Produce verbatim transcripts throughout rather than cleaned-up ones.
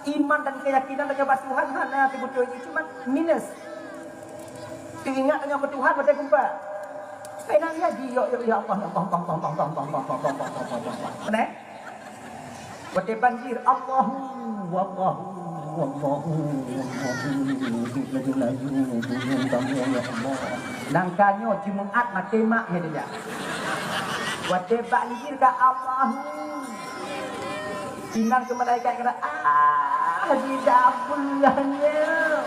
Iman dan keyakinan tanyoe bak Tuhan hana teubeutôi jih, cuma minus. Teuingat tanyoe keu Tuhan watèe geuba. Keunan ya ji, ya, ya, ya Allah, ya Allah, Allah, Allah, Allah, Allah, Allah, Allah, Allah, Allah, Allah. Benar? Watèe banjir, Allahu, Allahu, Allahu, Allahu, ya Allah. Nangka nyoe Jumaat maté mak nyan dia. Watèe banjir ka Allahu. Inan keu malaikat kata, "Ah, di dapur lah nyoe."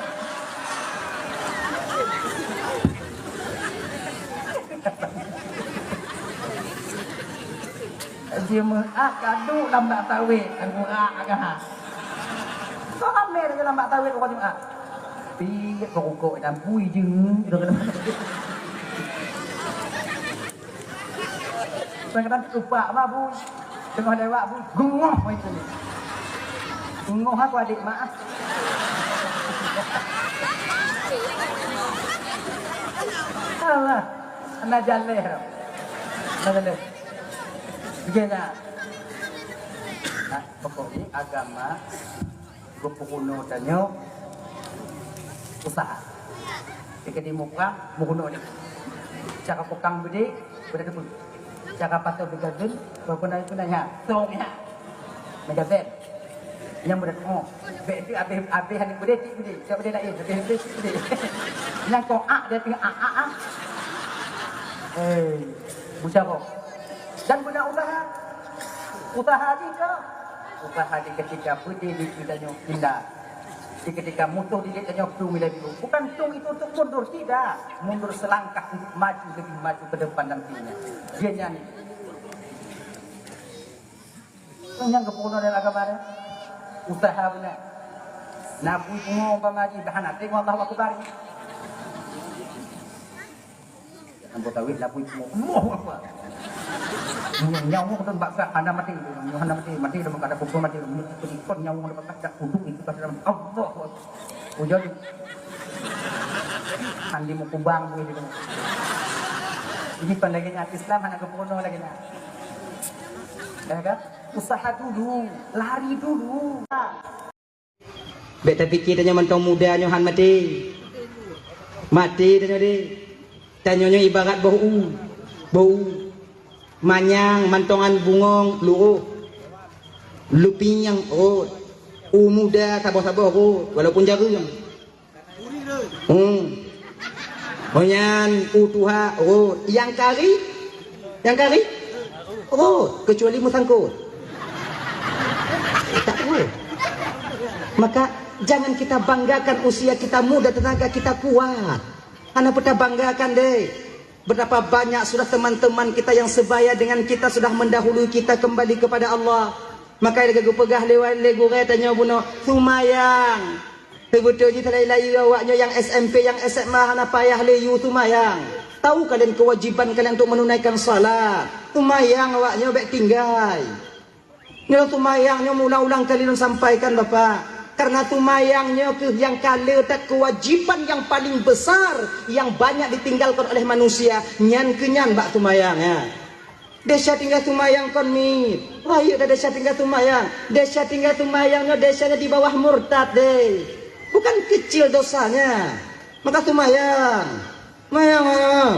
Jeumaat ka duek lam bak tawét, Jeumaat agak. Kok ramé lagèe lam bak tawét uroe Jeumaat? Piet kok rukok dan bui jeuet. Kadang-kadang teupah bah bui. Teungoh lewat bui, geungoh bui tu. Geungoh aku adik mak. Alah, ana jaleh. Ana jaleh. Bagaimana? Nah, pokoknya agama geupeurunoe tanyoe usaha. Keudéh muprang, meurunoe nyan. Cara pukang beudé, beudé teupeu. Cara pasoe beugazon, beupeu-, beupeu-, nyan. Song nyan. Meugazon. Nyang beudé, oh. Bèk tu abéh, abéh hana beudé, cit beudé. Cit beudé laén, abéh beudé, cit beudé. Nyang kong ak, dia tengah ak, ak, ak. Eh, buca kong. Dan beuna usaha. Usaha jih ka. Usaha di ketika beudé di tanyoe pindah. Di ketika musoh di tanyoe tu milai dulu. Bukan tung itu untuk mundur, tidak. Mundur selangkah untuk maju, lebih maju ke depan nantinya. Dia nyanyi. Nyang geupeurunoe dalam agama dia. Usaha beuna. Na bui pungo umpama jih, dah hana tengok Allahu Akbar. Ambo tawét lapui pungo. Allahu Akbar. Nyawa tu baksa hana maté. Hana maté, maté dah maka ada kumpul maté. Ikon nyawa dah baksa dah kudu itu kata Allahu Akbar. Ujoe. Handi mukubang bui itu. Ini pan lagi nyan Islam hana geupeurunoe lagi nyan. Ya kan? Usaha dulu, lari dulu. Bèk tapike tanyoe mantong muda nyoe han maté. Maté tanyoe deh. Tanyoe nyoe ibarat boh u. Boh u. Manyang mantong ngon bungong luroh. Lupieng rhot. U muda saboh-saboh rhot, walaupun jareueng. Hmm. Oh nyan u tuha rhot. Nyang kari? Nyang kari? Rhot, kecuali meusangkot. Tak rhot. Maka jangan kita banggakan usia kita muda, tenaga kita kuat. Hana peue tabanggakan deh. Betapa banyak sudah teman-teman kita yang sebaya dengan kita sudah mendahului kita kembali kepada Allah. Maka lagèe geupeugah lé, lé gurèe tanyoe bunoe, seumayang. Seubeutôi jih teulai-lai awak nyoe nyang S M P, nyang S M A hana payah lé yue seumayang. Tahu kalian kewajiban kalian untuk menunaikan salat. Seumayang awak nyoe bèk tinggai. Nyoe seumayang nyoe meuulang-ulang kali lôn sampaikan, Bapak. Karena seumayang nyoe keuh nyang ka le that kewajiban yang paling besar yang banyak ditinggalkan oleh manusia. Nyan keuh nyan bak seumayang, ya. Desya tinggai seumayang kon miet. Rayeuk dah desya tinggai seumayang. Desya tinggai seumayang nyoe desya nyoe di bawah murtad deh. Bukan kecil dosanya. Maka seumayang. Mayang, mayang.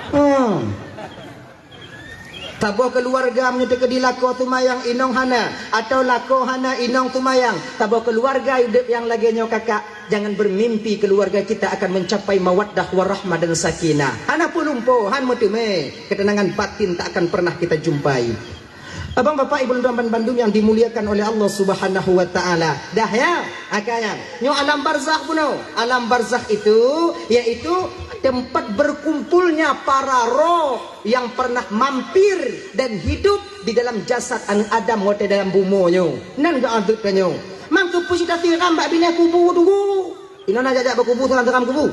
Hmm. Saboh keuluwarga meunyoe teukeudi lakoe seumayang inong hana, atawa lakoe hana inong seumayang, saboh keuluwarga udép nyang lagèe nyoe kakak, jangan bermimpi keluarga kita akan mencapai mawaddah warahmah dan sakinah. Hana peue lumpoe, han meuteumé, ketenangan batin tak akan pernah kita jumpai. Abang, bapak, ibu, dan bandum yang dimuliakan oleh Allah Subhanahu wa Ta'ala. Dah, ya? Akhirnya, nyoe alam barzakh bunoe. Alam barzakh itu yaitu tempat berkumpulnya para roh yang pernah mampir dan hidup di dalam jasad aneuk Adam watèe dalam bumoe nyoe. Nan geuanggeuet tanyoe. Mangkeupeue cit tasiram bak binéh kubu tu. Inoe na jak-jak bak kubu, salam siram kubu.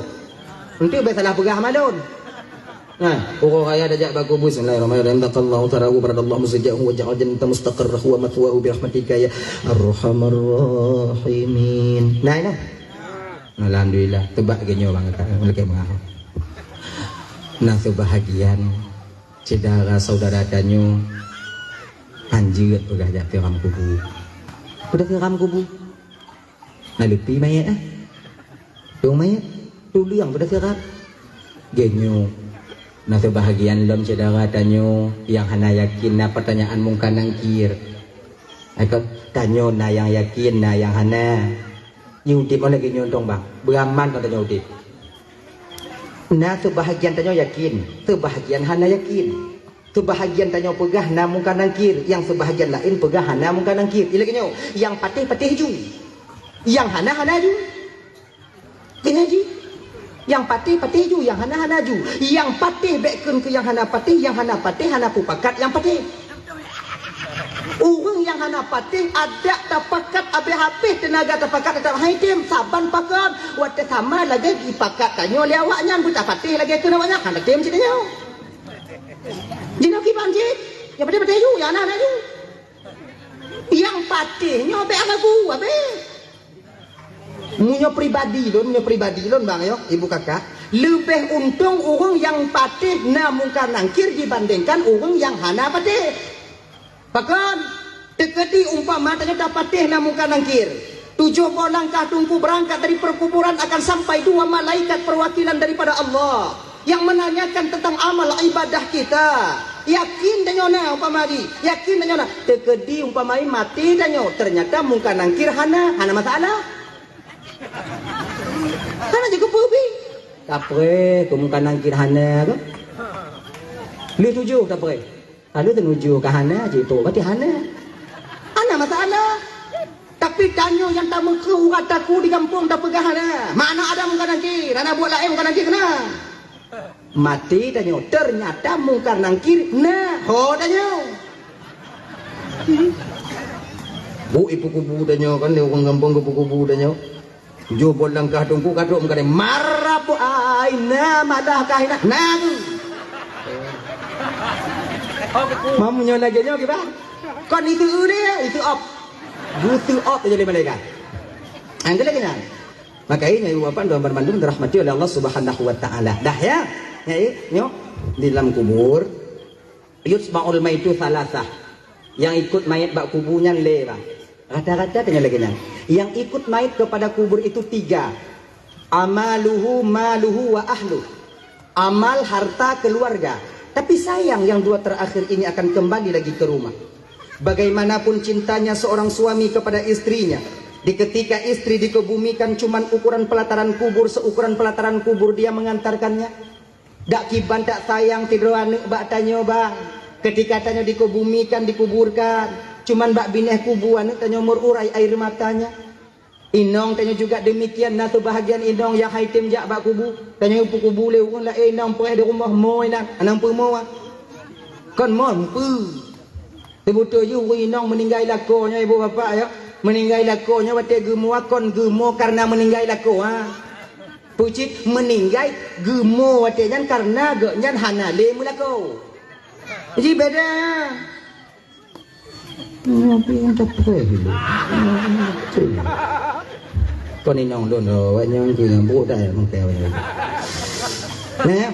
Enteuk bèk salah peugah malôn. Nah, uroe raya tajak bak kubu, bismillahirrahmanirrahim. Taqallahu tarahu, faradallahu mustaja'ahu wa ja'al jannata mustaqarrahu wa mathwahu bi rahmatika ya arhamar rahimin. Nah, nah. Alhamdulillah, teuba geunyoe bang kata, meulakèe meuah. Nah, seubahagian syedara saudara tanyoe hanjeuet peugah jak siram kubu. Peugah siram kubu. Na leupie manyét, eh? Dong manyét, tuleueng pada sirab. Geunyoe, na seubahagian lom syedara tanyoe nyang hana yakin na peutanyaan Mungkar Nangkir. Hai kon, tanyoe na nyang yakin, na nyang hana. Nyoe udeb lagée nyoe dong, bang. Beuraman kon tanyoe udeb. Na seubahagian tanyoe yakin, seubahagian hana yakin. Seubahagian tanyoe peugah na Mungkar Nangkir, nyang seubahagian laén peugah hana Mungkar Nangkir. Ilée nyoe, nyang patéh-patéh ju. Nyang hana-hana ju. Keuneuk ji. Nyang patéh-patéh ju, nyang hana-hana ju. Nyang patéh bék kheun keu nyang hana patéh, nyang hana patéh hana peupakat nyang patéh. Ureuëng nyang hana patéh adak tapakat habéh-habéh teunaga tapakat teutap hai tem saban pakon watée sama lagée jipakat tanyoe lé awaknyan beutapatéh lagée kheun awaknyan hana tem cit tanyoe. Jinoe kiban cit, nyang patéh-patéh ju, nyang hana-hana ju. Nyang patéh nyoe bék ragu habéh. Meunyoe pribadi lôn, meunyoe pribadi lôn bang yo, ibu kakak, leubeh untông ureuëng nyang patéh na Mungkar Nangkir dibandingkan ureuëng nyang hana patéh. Pakon? Teukeudi umpama tanyoe tapatéh na Mungkar Nangkir, tujoh boh langkah teungku beurangkat dari perkuburan akan sampai dua malaikat perwakilan daripada Allah yang menanyakan tentang amal ibadah kita. Yakin tanyoe na umpama di, yakin tanyoe na. Teukeudi umpama maté tanyoe, ternyata Mungkar Nangkir hana, hana masalah. Hana je geupeubi. Tapreh keu Mungkar Nangkir hana ke? Lheueh tujoh tapreh. Lalu teunuju ka hana, jitu berarti hana. Hana masalah. Tapi tanyoe nyang tameukeu urat taku di gampông tapeugah hana. Mana ada Mungkar Nangkir, hana buet laén Mungkar Nangkir keunan. Maté tanyoe, ternyata Mungkar Nangkir na ho tanyoe. Bu ipu kubu tanyoe kan, di ureuëng gampông ipu kubu tanyoe. Tujoh boh langkah teungku ka trok meukatai, "Marab aina malah kahina." Nah, tu. Mamu nyoe lagée nyoe kiban. Kon itu ule, itu op. Butu op jadi malaikat. Angkat lagi nyan. Maka ini ibu bapak dan bandum dirahmati oleh Allah Subhanahu wa taala. Dah ya? Ya, nyoe di dalam kubur. Yutba'ul maitu salasah. Yang ikut mayat bak kubu nyan lé bah. Rata-rata tanya lagi nyan. Yang ikut mayat kepada kubur itu tiga. Amaluhu, maluhu, wa ahlu. Amal, harta, keluarga. Tapi sayang yang dua terakhir ini akan kembali lagi ke rumah. Bagaimanapun cintanya seorang suami kepada istrinya, di ketika istri dikebumikan cuman ukuran pelataran kubur, seukuran pelataran kubur dia mengantarkannya. Dak kiban tak sayang sidroe aneuëk bak tanyoe bang. Ketika tanyoe dikebumikan, dikuburkan, cuman bak binéh kubu aneuëk tanyoe meururai air matanya. Inong tanyoe juga demikian, na seubahagian inong nyang hai tem jak bak kubu. Tanyoe peukubu lé ureuëng laén, inong preh di rumoh mo inan, anang peumo. Kon mo meupeue. Teubeutôi jih ureuëng inong meuninggai lakoe nyoe, ibu bapak, ya. Meuninggai lakoe nyoe watée geumo kon geumo kareuna meuninggai lakoe, ha. Peucit meuninggai geumo watée nyan kareuna geuh nyan hana lé meulakoe. Ji beda. Nyoe pih nyang tapreh dulu. Kon inong lôn, oh, awak nyang keu nyang brok dah mungkai awak nyang. Nah, ya.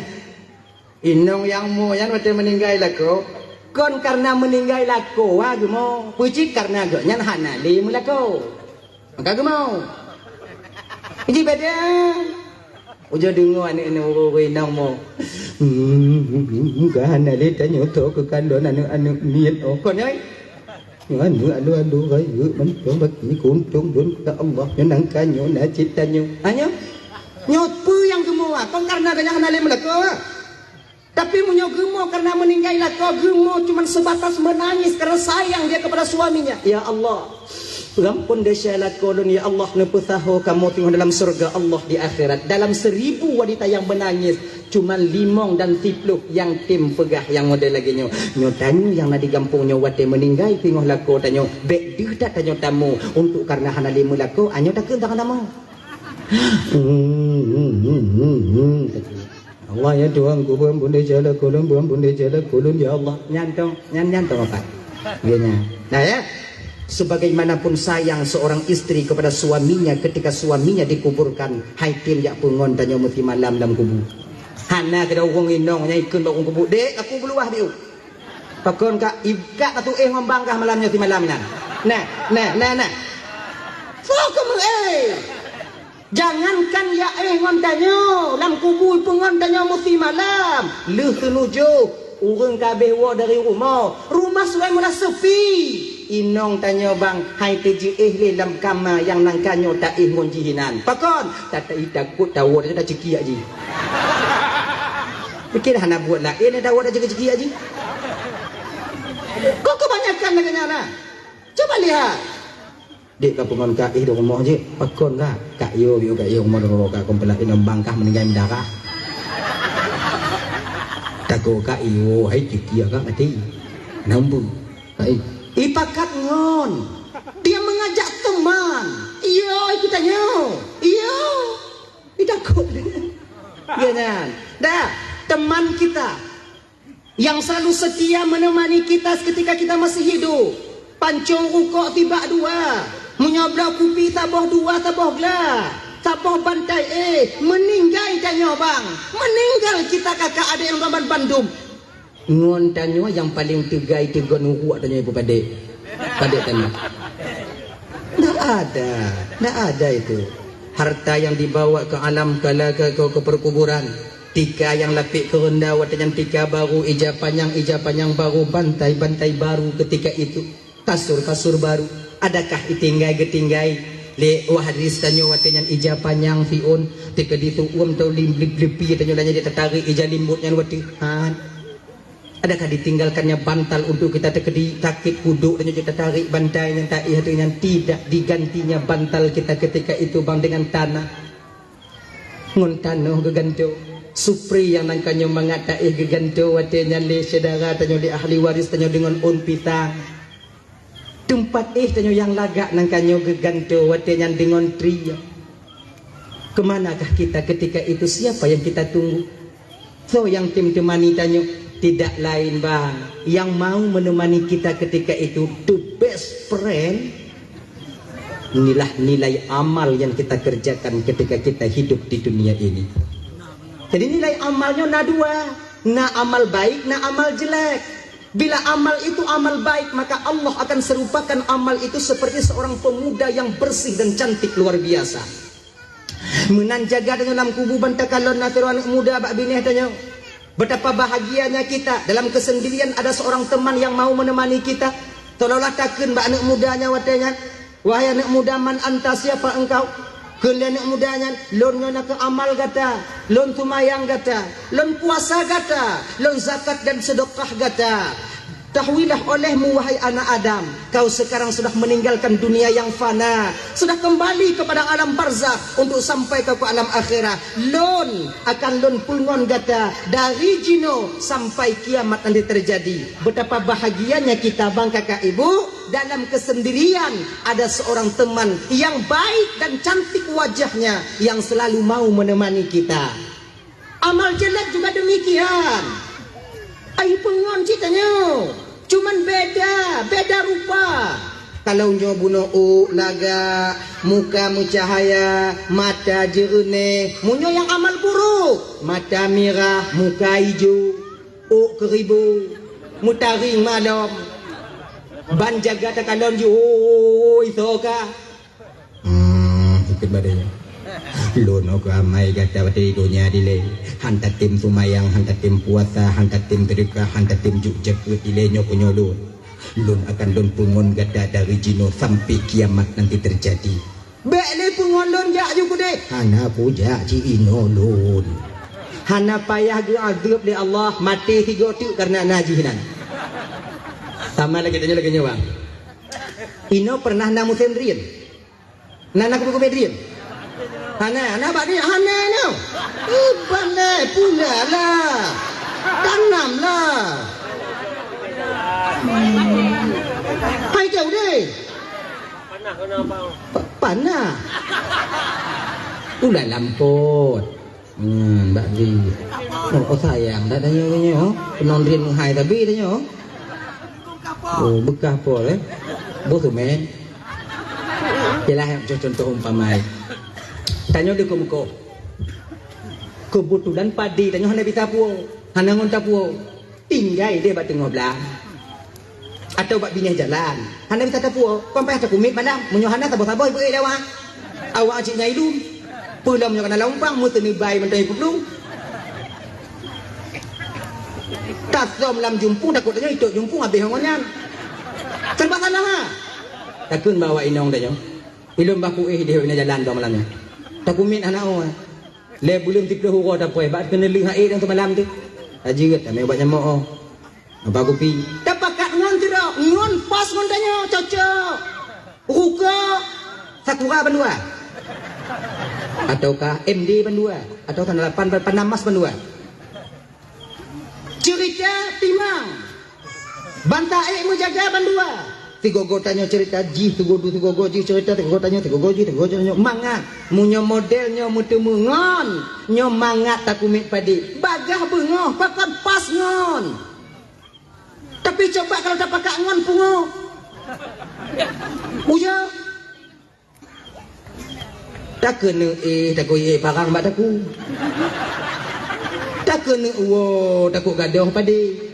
Inong nyang mo nyan watée meuninggai lakoe, kon kareuna meuninggai lakoe wa geumo, peucit kareuna geuh nyan hana lé meulakoe. Maka geumo. Ji beda. Ujoe deungoe aneuëk-aneuëk ureuëng inong mo. Hmm, ka hana lé tanyoe tho keu kalon aneuëk-aneuëk miet oh kon nyai. Nyoe aneuëk alu-alu rayeuk mantong baki kuntong don keu Allah. Nyoe nangka nyoe na cit tanyoe. Ha nyoe? Nyoe peue nyang geumo wa? Kon kareuna geuh nyan hana lé meulakoe. Tapi meunyoe geumo kareuna meuninggai lakoe, geumo cuman seubatas meunangis karena sayang dia kepada suaminya. Ya Allah, peugampon desya lakoe lôn, ya Allah, neupeusaho kamoe teungoh dalam syurga Allah di akhirat. Dalam seribu wanita yang menangis, cuman limong dan siploh nyang tem peugah nyang model lagée nyoe. Nyoe tanyoe nyang na di gampông nyoe watée meuninggai teungoh lakoe tanyoe, bék deuh that tanyoe tamu untuk kareuna hana lé meulakoe, anyoe takheun tangan tamu. Allah ya Tuhanku, beuampun desya lakoe lôn, beuampun desya lakoe lôn, ya Allah. Nyan tong, nyan, nyan tong apat. Ya, nyan. Nah, ya. Sebagaimanapun sayang seorang istri kepada suaminya ketika suaminya dikuburkan, hai tem jak peungon tanyoe meusimalam lam kubu. Hana keudroe ureuëng inong nyang ikheun bak ureuëng kubu, "Dek, aku beuluwah biu." Pakon ka ikat atu éh ngon bangkah malam nyoe simalam nyan. Nah, nah, nah, nah. Soe keu meu'éh? Jangankan ya éh ngon tanyoe, lam kubu peue ngon tanyoe musti malam. Lheueh seunujoh, ureuëng ka abéh woe dari rumoh, rumoh sulai meulah seupi. Inong tanyoe bang, hai teujeuéh lé lam kama nyang nan ka nyoe taéh ngon jih inan. Pakon? Tatai takot tawoe tanyoe tacekiak jih. Pikir hana buet laén, tawoe tacekiak jih. Kok kebanyakan lagée nyan na? Coba lihat. Dek ka peungon ka éh di rumoh jih, pakon ka? Kak yo, yo kak yo rumoh di rumoh kak kompela inong bang kah meuninggai mendarah. Tako kak yo, hai kiki kak mati. Nambu. Hai. Ipakat ngon. Dia mengajak teman. Iyo, ikut tanya. Iyo. Itakut. Ya kan? Dah, teman kita yang selalu setia menemani kita ketika kita masih hidup. Pancong rukok tibak dua, meunyoe bloe kupi saboh dua, saboh gla, saboh bantai éh, meuninggai tanyoe bang, meuninggal kita kakak adék nyang raban bandum. Ngon tanyoe nyang paleng teugai teugon uruek tanyoe ibu padék. Padék tanyoe. Ndak ada, ndak ada itu. Harta yang dibawa ke alam kala ke, ke, ke perkuburan. Tika nyang lapék keureunda watée nyan tika baru, ija panyang, ija panyang baru, bantai, bantai baru ketika itu, kasur, kasur baru. Adakah itinggai geutinggai lé waris tanyoe watée nyan ija panyang siôn, teukeudi siuem tau lim-, lip-, lipi tanyoe lanyée tatarék ija limbot nyan watée han? Adakah ditinggalkannya bantal untuk kita teukeudi sakét kudok tanyoe jeuet tatarék bantai nyan taéh ateueh nyan? Tidak digantinya bantal kita ketika itu bang dengan tanah. Ngon tanoh geugantoe. Supri nyang nan ka nyoe mangat taéh geugantoe watée nyan lé syedara tanyoe, lé ahli waris tanyoe deungon ôn pisang. Teumpat éh tanyoe nyang lagak nan ka nyoe geugantoe watée nyan deungon trie. Keumanakah kita ketika itu? Siapa yang kita tunggu? Soe nyang tem teumani tanyoe? Tidak lain bang, yang mau menemani kita ketika itu, the best friend. Inilah nilai amal yang kita kerjakan ketika kita hidup di dunia ini. Jadi nilai amal nyoe na dua, na amal baik, na amal jelek. Bila amal itu amal baik, maka Allah akan serupakan amal itu seperti seorang pemuda yang bersih dan cantik luar biasa. Meunan jaga tanyoe lam kubu ban takalon na sidroe aneuëk muda bak binéh tanyoe. Betapa bahagianya kita, dalam kesendirian ada seorang teman yang mau menemani kita. Seolah-olah takheun bak aneuëk muda nyan watée nyan, "Wahai aneuëk muda, man anta, siapa engkau?" Kheun lé aneuëk muda nyan, "Lôn nyoe nakeuh amal gata, lôn seumayang gata, lôn puasa gata, lôn zakat dan sedekah gata." Ketahuilah olehmu, wahai anak Adam, kau sekarang sudah meninggalkan dunia yang fana, sudah kembali kepada alam barzakh untuk sampai kau ke alam akhirat. Lôn akan lôn peungon gata dari jinoe sampai kiamat nanti terjadi. Betapa bahagianya kita, bang, kakak, ibu, dalam kesendirian ada seorang teman yang baik dan cantik wajahnya yang selalu mau menemani kita. Amal jelek juga demikian. Ai peungon cit tanyoe, cuman beda, beda rupa. Kalau nyoe bunoe ôk lagak, muka meucahaya, mata jeureunéh, meunyoe nyang amal buruk, mata mirah, muka ijo, ôk keuribu, meutaring malom. Ban jaga takalon jih, oi, soe ka? Hmm, ikut badannya. Lôn ôk amai gata watée di donya dilée. Han tatem seumayang, han tatem puasa, han tatem seudeukah, han tatem jok jakeuet dilée nyoe keu nyoe lôn. Lôn akan lôn peungon gata dari jinoe sampai kiamat nanti terjadi. Bék lé peungon lôn jak ju keudeh. Hana kujak ci inoe lôn. Hana payah geuazeueb lé Allah, maté sigoe teuk kareuna na jih nan. Sama lagée tanyoe lagée nyoe, bang. Inoe pernah na musém drien? Na, na keubiet-keubiet drien? Hana, na bak drien? Hana nyoe. Ih, pandai pula lah. Tanam lah. Hai jauh deh. Pa-, panah. Ulah lampot. Hmm, bak di. Oh, oh, sayang dah tanya tanya. Penondrin hai tapi tanya. Oh, bekas pol eh. Bos tu men. Yalah, contoh umpama. Tanyoe di muko. Kebetulan padi tanyoe hana bisa puo. Hana ngon tapuo. Tinggai deh bak teungoh blang. Atau bak binéh jalan. Hana bisa tapuwoe, kon payah takumiet malam. Meunyoe hana saboh-saboh ibu ék lewat. Awak cit nyai lom. Peulom nyoe kana lumpang, meuteuni bai mantong ipeuplong. Tasom lam jumpung, takot tanyoe itôk jumpung habéh ngon nyan. Serba salah, ha? Takheun bak awak inong tanyoe. Ilôn bah kuéh idéh u inan jalan dong malam nyoe. Takumiet hana oe. Lé buleuen siplôh uroe tapoh, bak keuneulheueh hai dong seumalam teuh. Tajeuet tamé ubat nyamok, oh. Apa kupi? Tapakat ngon sidroe, ngon pas ngon tanyoe, cocok. Rukok, Sakura bandua. Ataukah M D bandua. Atau Tanah Lapan, Panamas bandua. Ceurita timang. Banta ék meujaga bandua. Sigogo tanyoe ceurita jih, sigogo, sigogo jih ceurita, sigogo tanyoe, sigogo jih, sigogo tanyoe. Mangat. Meunyoe model nyoe meuteumé ngon, nyoe mangat takumiet padé. Bagaih beungoh, pakon pas ngon. Tapi coba kalau tapakat ngon pungo. Uya. Takeuneuk éh, takot éh parang bak takue. Takeuneuk uwoe, takot gadôh padé.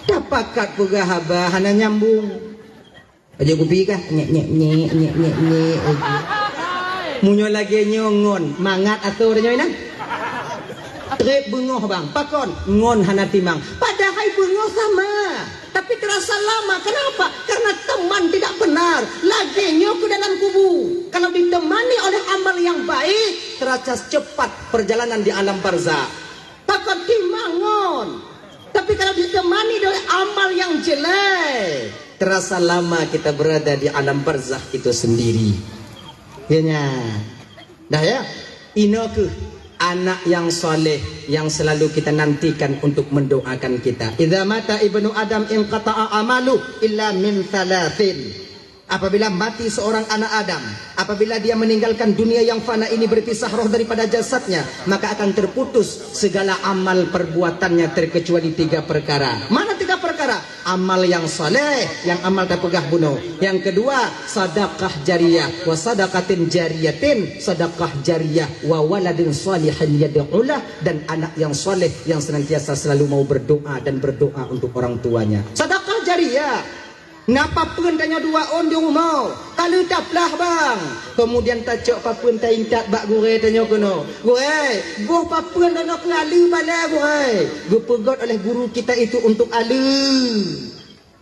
Tapakat peugah haba hana nyambong. Aja kupi kah? Nyek, nyek, nyek, nyek, nyek, nyek. Meunyoe lagée nyoe ngon, mangat asoe tanyoe inan. Trép beungoh bang, pakon? Ngon hana timang. Padahai beungoh sama. Tapi terasa lama. Kenapa? Karena teman tidak benar. Lagée nyoe keu dalam kubu. Kalau ditemani oleh amal yang baik, terasa cepat perjalanan di alam barzakh. Pakon timang ngon. Tapi kalau ditemani oleh amal yang jelek, terasa lama kita berada di alam barzakh itu sendiri. Ya nya. Dah ya? Inoe kheueh anak yang saleh yang selalu kita nantikan untuk mendoakan kita. Idza mata ibnu Adam inqata'a amalu illa min thalathin. Apabila mati seorang anak Adam, apabila dia meninggalkan dunia yang fana ini, berpisah roh daripada jasadnya, maka akan terputus segala amal perbuatannya terkecuali tiga perkara. Mana tiga perkara? Amal yang saleh, yang amal tapeugah bunoe. Yang kedua, sadaqah jariyah, wa sadaqatin jariyatin, sadaqah jariyah, wa waladin salihin yad'ulah, dan anak yang saleh yang senantiasa selalu mau berdoa dan berdoa untuk orang tuanya. Sadaqah jariyah. Na papeuen tanyoe dua ôn di rumoh, ka lheueh taplah bang. Kemudian tacok papeuen taintat bak gurée tanyoe keunoe. Gurée, boh papeuen droeneuh keu aleue balée gurée. Geupeugot oleh guru kita itu untuk aleue.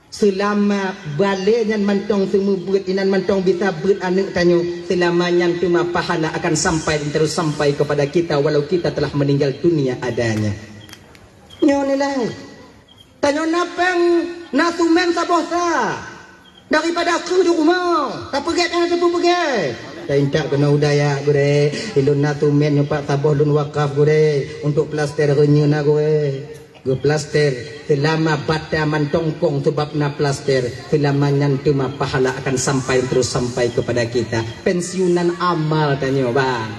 Seulama balée nyan mantong seumeubeuet inan mantong bisa beuet aneuëk tanyoe, seulama nyan teuma pahala akan sampai dan terus sampai kepada kita walau kita telah meninggal dunia adanya. Nyoe nilai. Tanyoe na péng, na sumen saboh sa. Daripada keu di rumoh, tapeugét hana teupeu peugét. Taintat keunoe u dayah gurée, ilôn na sumen nyoe pat saboh lôn wakaf gurée, untuk plaster reunyeun na gurée. Geuplaster, seulama bata mantong kong sebab na plaster, seulama nyan teuma pahala akan sampai terus sampai kepada kita. Pensiunan amal tanyoe bang.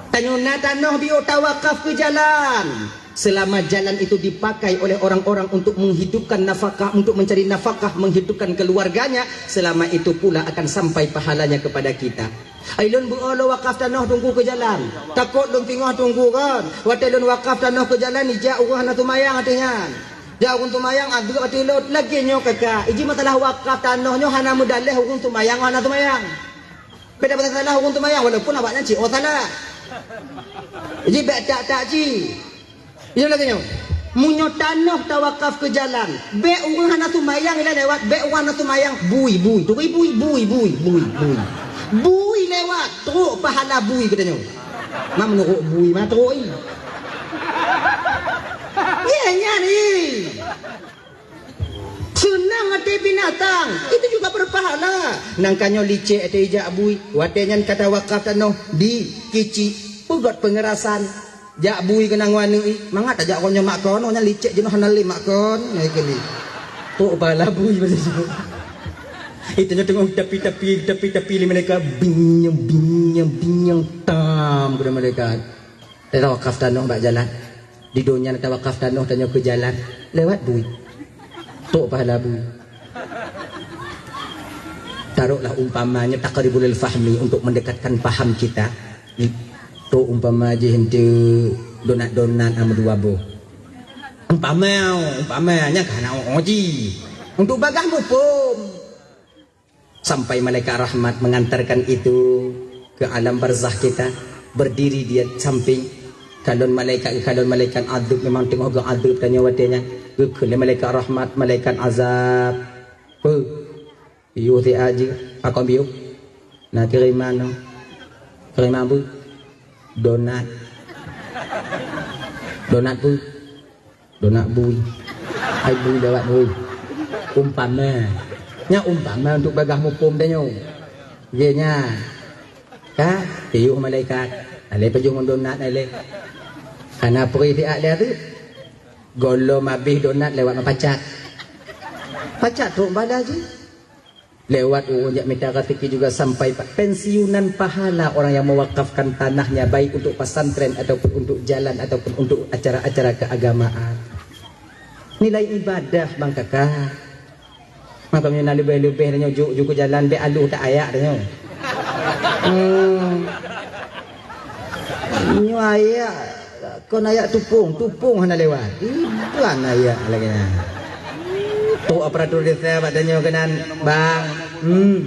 Tanyoe na tanoh biôh tawakaf keu jalan. Selama jalan itu dipakai oleh orang-orang untuk menghidupkan nafkah, untuk mencari nafkah, menghidupkan keluarganya, selama itu pula akan sampai pahalanya kepada kita. Ilôn beuo lôn wakaf tanoh teungku keu jalan. Takot lôn singoh teungku kan. Watée lôn wakaf tanoh keu jalan, ijak ureuëng hana seumayang ateueh nyan. Jak ureuëng seumayang, adeuek ateueh lôn, lagée nyoe kaka. Iji masalah wakaf tanoh nyoe hana meudaleh ureuëng seumayang hana seumayang. Beda pasal salah ureuëng seumayang walaupun awak nyan cit oh salah. Jadi bèk tak-tak cit. Nyoe lagée nyoe. Meunyoe tanoh tawakaf keu jalan, bèk ureuëng hana seumayang ilée lewat, bèk ureuëng hana seumayang bui bui. Turi bui bui bui bui bui. Bui lewat, trok pahala bui geutanyoe. Mak meunurot bui ma trok i. Nyan nyan i. Seunang até binatang, itu juga berpahala. Nangka nyoe licek até ijak bui, watée nyan ka tawakaf tanoh di kicik, peugot peungerasan. Jak bui keunan ngon aneuk i, mangat tajak kon nyoe mak kon, nyan licek jinoe hana lé mak kon, nyoe keuh li. Tok bala bui basa jinoe. Itu nyoe teungoh tapi-tapi, tapi-tapi lé malaikat, binyong, binyong, binyong, tam keunan malaikat. Tawakaf tanoh bak jalan. Di donya na tawakaf tanoh tanyoe keu jalan. Lewat bui. Tok pahala bui. Taruhlah umpamanya taqribul fahmi untuk mendekatkan paham kita. Tok umpama jih ente donat-donat ama dua boh. Umpama, umpama, nyan ka hana oh-oh jih. Untuk bagaih muphom. Sampai malaikat rahmat mengantarkan itu ke alam barzakh kita, berdiri di samping. Kalon malaikat, kalon malaikat azab memang teungoh geuazab tanyoe watée nyan. Geukheun lé malaikat rahmat, malaikat azab. Peue? Piôh siat jih, pakon piôh? Na kiriman nyoe. Kiriman peue? Donat. Donat peue? Donat bui. Hai bui lewat bui. Umpama. Nyan umpama untuk bagaih muphom tanyoe. Nyan. Ka, piôh malaikat. Alai pajoh ngon donat alai. Hana peurih siat lé ateueh. Gohlom abéh donat lewat meupacat. Pacat trok bala jih. Lewat ureuëng jak mita rezeki juga sampai pa-, pensiunan pahala orang yang mewakafkan tanahnya, baik untuk pesantren ataupun untuk jalan ataupun untuk acara-acara keagamaan. Nilai ibadah, bang kakak. Maka meunyoe na leubeh-leubeh tanyoe jok-jok keu jalan, bèk aloh that ayak tanyoe. Hmm. Nyoe ayak, kon ayak tupông, tupông hana lewat. Iban ayak lagèe nyan. Trok aparatur desa bak tanyoe keunan, "Bang, hmm,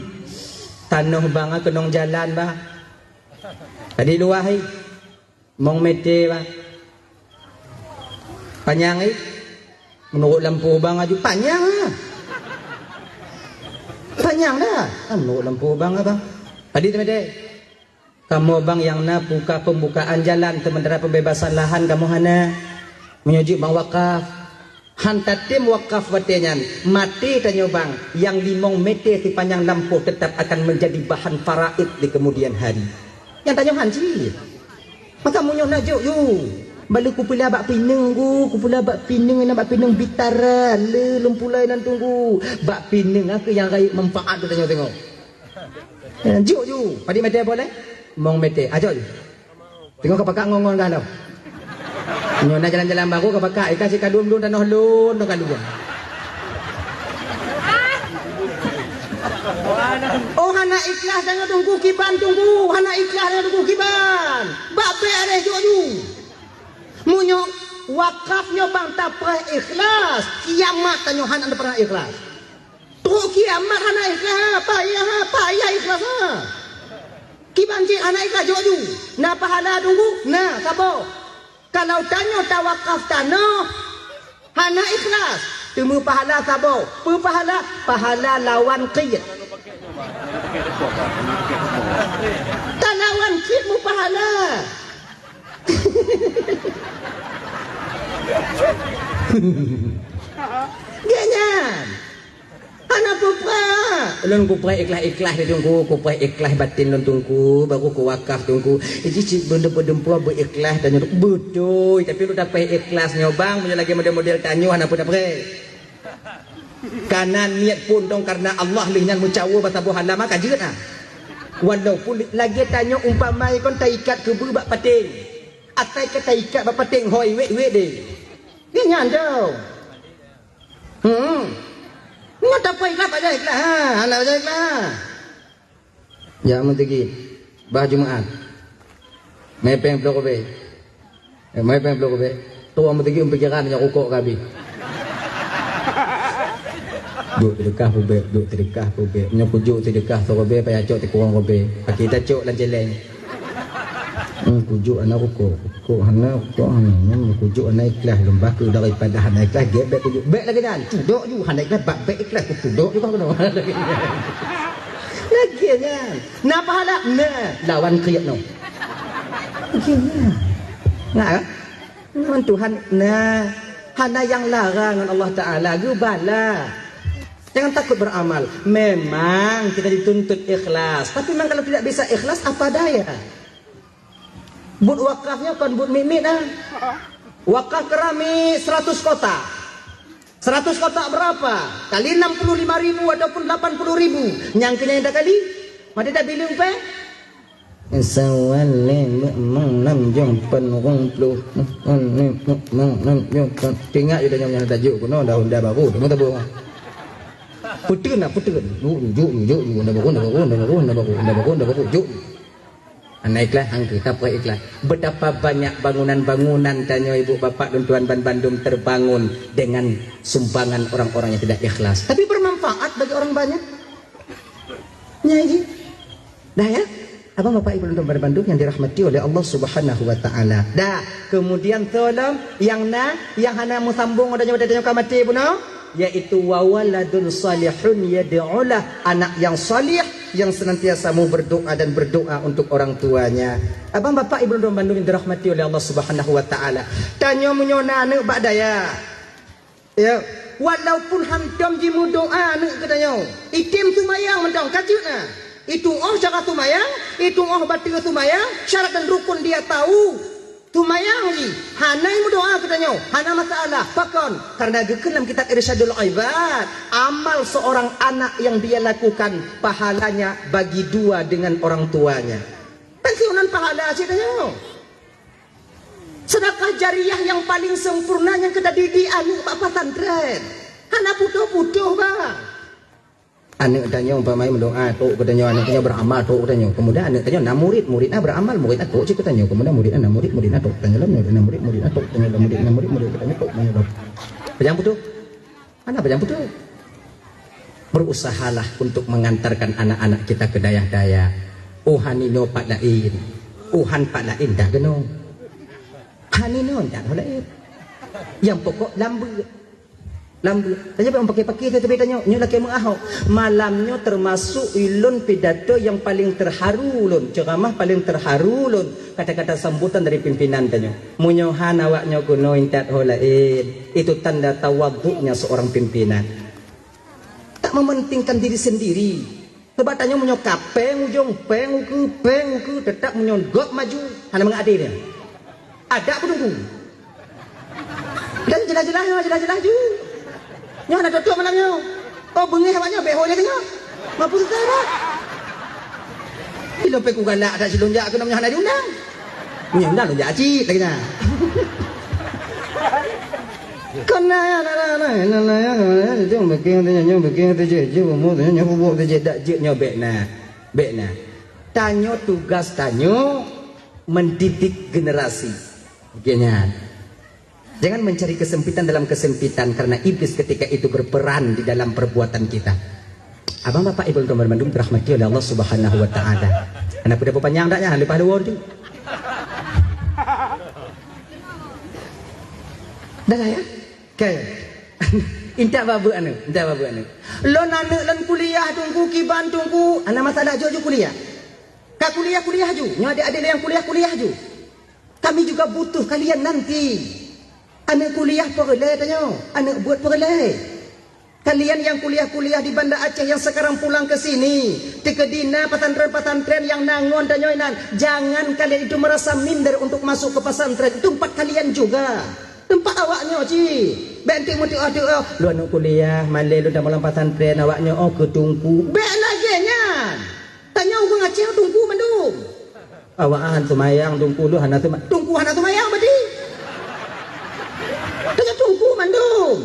tanoh bang keunong jalan, bang." Tadi luwah, hai. Mong mete, bang. Panyang, eh? Meunurot lampôh bang aju panyang, ah. Panyang dah. Ah, meunurot lampôh bang, ah, bang. Tadi teumete. Kamoe bang nyang na buka pembukaan jalan, sementara pembebasan lahan kamoe hana. Meunyoe jeuet bang wakaf. Han tatem wakaf watèe nyan, maté tanyoe bang, nyang limong mete sipanyang lampôh teutap akan menjadi bahan faraid di kemudian hari. Nyang tanyoe han cit. Maka meunyoe na jok yu, bale kupeula bak pineung ku, kupeula bak pineung, na bak pineung bitara, le lôn pulai nan tunggu. Bak pineung aku nyang rayeuk manfaat tu tanyoe tengok. Eh, jok yu, padit mete boleh? Mong mete, ajok yu. Teungoh ka pakat ngon-ngon gah lom. Nyoe na jalan-jalan barô ka pakat, ikan cit ka lôn-lôn tanoh lôn, tanoh ka lôn. Oh, hana ikhlas tanyoe tunggu kiban tunggu, hana ikhlas tanyoe tunggu kiban. Bak bèk areh jok ju. Meunyoe wakaf nyoe bang tapreh ikhlas, kiamat tanyoe hana pernah ikhlas. Trok kiamat hana ikhlas, payah, payah ikhlas, ha. Kiban cit hana ikhlas jok ju. Na pahala tunggu? Na, saboh. Kalau tanyoe tawakaf tanoh, hana ikhlas, teumeu pahala saboh. Peue pahala? Pahala lawan qit. Talawan qit meupahala. Geuh nyan. Hana peue-peue. Lôn kupreh ikhlas-ikhlas di Teungku, kupreh ikhlas batin lôn Teungku, baru kuwakaf Teungku. Iji cit beudeumpue-deumpue beu ikhlas tanyoe. Beutôi, tapi lôn tapreh ikhlas nyoe bang, meunyoe lagèe model-model tanyoe hana peue tapreh. Kana niet pun dong karena Allah lheueh nyan meucawa bak saboh hana maka jeuet ah. Walaupun lagèe tanyoe umpama kon taikat keubeue bak paténg. Asai ka taikat bak paténg hôi wék-wék deh. Nyan dong. Hmm. Nyoe tapreh ikhlas bak jai ikhlas ha, hana bak jai ikhlas ha. Jak meuteugét bah Jumaat. Mè péng ploh ribèe. Eh, mè péng ploh ribèe. Tuwoe meuteugét pikiran nyang rukok ka abéh. Duek teudeukah peubèk, duek teudeukah peubèk. Nyoe kujok teudeukah siribèe payah cok sikureueng ribèe. Akhé tacok lam cèlèng. Hmm, kujok hana rukok. Rukok hana, rukok hana. Hmm, kujok hana ikhlas lom. Bah keu daripada hana ikhlas, gèt bèk kujok. Bèk lagèe nyan. Tudok ju hana ikhlas, bak bèk ikhlas kutudok ju bah keunoe. Lagèe nyan. Na pahala? Na. Lawan kriet nyoe. Lagèe nyan. Na, kan? Ngon Tuhan, na. Hana nyang larang ngon Allah Taala, geubala. Jangan takut beramal. Memang kita dituntut ikhlas. Tapi memang kalau tidak bisa ikhlas, apa daya? Buet wakaf nyoe kon buet miet-miet ah. Wakaf keramik seratus kotak. Seratus kotak berapa? Kali enam puluh lima ribu ataupun delapan puluh ribu. Nyang keu nyan dah kali? Mati dah bileung pèng? Sawal lé meu'mong nam jong pen rong ploh. Meu'mong nam jong pen. Teuingat ju dah nyoe nyang tajuk keunoe dah honda baru. Tengok tabong. Peutreun lah, peutreun. Juk, juk, juk, juk, honda baru, honda baru, honda baru, honda baru, honda baru, honda baru, juk. Hana ikhlas, hangkeu, tapeuikhlas. Betapa banyak bangunan-bangunan tanyoe ibu bapak dan tuan ban bandum terbangun dengan sumbangan orang-orang yang tidak ikhlas. Tapi bermanfaat bagi orang banyak. Nya ji. Dah ya? Abang bapak ibu dan tuan ban bandum yang dirahmati oleh Allah Subhanahu wa taala. Dah, kemudian tolong yang na, yang hana meusambung ada nyoe, ada nyoe ka maté bunoe. Yaitu wa waladun salihun yad'ulah, anak yang salih yang senantiasa mau berdoa dan berdoa untuk orang tuanya. Abang bapak ibu dan bandum yang dirahmati oleh Allah Subhanahu wa taala. Tanyoe meunyoe na aneuk bak dayah, ya, walaupun hantom jimeudoa aneuk geutanyoe, item seumayang mantong ka jeuet na. Itu oh cara seumayang, itu oh bateue seumayang, syarat dan rukun dia tahu. Seumayang jih, hana meudoa geutanyoe, hana masalah. Pakon? Karena geukheun lam kitab Irsyadul Ibad, amal seorang anak yang dia lakukan, pahalanya bagi dua dengan orang tuanya. Kan siunan pahala cit tanyoe. Sedekah jariah yang paling sempurna nyang keu tadidik aneuk bak pesantren. Hana putôh-putôh, bang. Aneuk tanyoe umpama meudoa, tok geutanyoe, aneuk tanyoe beramal, tok geutanyoe. Kemudian aneuk tanyoe na murid, murid na beramal, murid na tok cit geutanyoe. Kemudian murid na murid, murid na tok geutanyoe, murid na murid, murid na tok geutanyoe, murid na murid, murid geutanyoe, tok geutanyoe. Pajang putôh? Hana pajang putôh. Berusahalah untuk mengantarkan anak-anak kita ke dayah-dayah. Oh, haninoe pat laén. Oh, han pat laén dak geunoe. Haninoe dak laén. Yang pokok lambeuet. Lambeuet. Tanyoe bèk meupaké-paké teuh, tapi tanyoe, nyoe lakèe meuahok. Malam nyoe termasuk ulôn pidato yang paling terharu ulôn, ceramah paling terharu ulôn, kata-kata sambutan dari pimpinan tanyoe. Meunyoe han awak nyoe keunoe intat ho laén, itu tanda tawaduknya seorang pimpinan. Tak mementingkan diri sendiri. Sebab tanyoe meunyoe ka péng ujong, péng ukeue, péng ukeue, teutap meunyoe gop maju, hana mangat até nyan. Adak peuteungku. Dan jeulaih-jeulaih nyoe, jeulaih-jeulaih ju. Nyoe hana tôp-tôp malam nyoe. Oh, beungéh awak nyoe, bèk ho lé nyoe. Mampu susah dah. Ilôn pih kugalak that silôn jak keunoe nyoe hana diundang. Nyoe undang lôn jak cit lagèe nyan. Kon na, na, na, na, na, na, na, na, jong bikin tu, jong bikin tu je, je, umur tu, nyoe bubuk tu je, dak jeuet nyoe bèk na. Bèk na. Tanyoe tugas tanyoe mendidik generasi. Oke nyan. Jangan mencari kesempitan dalam kesempitan, karena iblis ketika itu berperan di dalam perbuatan kita. Abang bapak ibu dan teman bandum dirahmati oleh Allah Subhanahu wa taala. Kenapa dah panjang dak nyan? Lepas dua tu. Dah lah ya? Oke. Intat babeuek aneuk, intat babeuek aneuk. Lôn aneuk lôn kuliah teungku, kiban teungku, hana masalah, jok ju kuliah. Ka kuliah-kuliah ju, nyoe adék-adék nyang kuliah-kuliah ju. Kami juga butuh kalian nanti. Aneuk kuliah peureulèe tanyoe, aneuk beuet peureulèe. Kalian yang kuliah-kuliah di Banda Aceh yang sekarang pulang ke sini, teukeudi na pesantren-pesantren yang na ngon tanyoe nan, jangan kalian itu merasa minder untuk masuk ke pesantren. Itu tempat kalian juga. Teumpat awak nyoe cit. Bèk enteuk meuteu'oh-teu'oh, "Lôn aneuk kuliah, malèe lôn tamong lam pesantren, awak nyoe oh keu teungku." Bèk lagèe nyan. Tanyoe ureueng Aceh teungku mandum. Awak han seumayang, teungku lôn hana seuma-, teungku hana seumayang berarti. Tanyoe teungku mandum.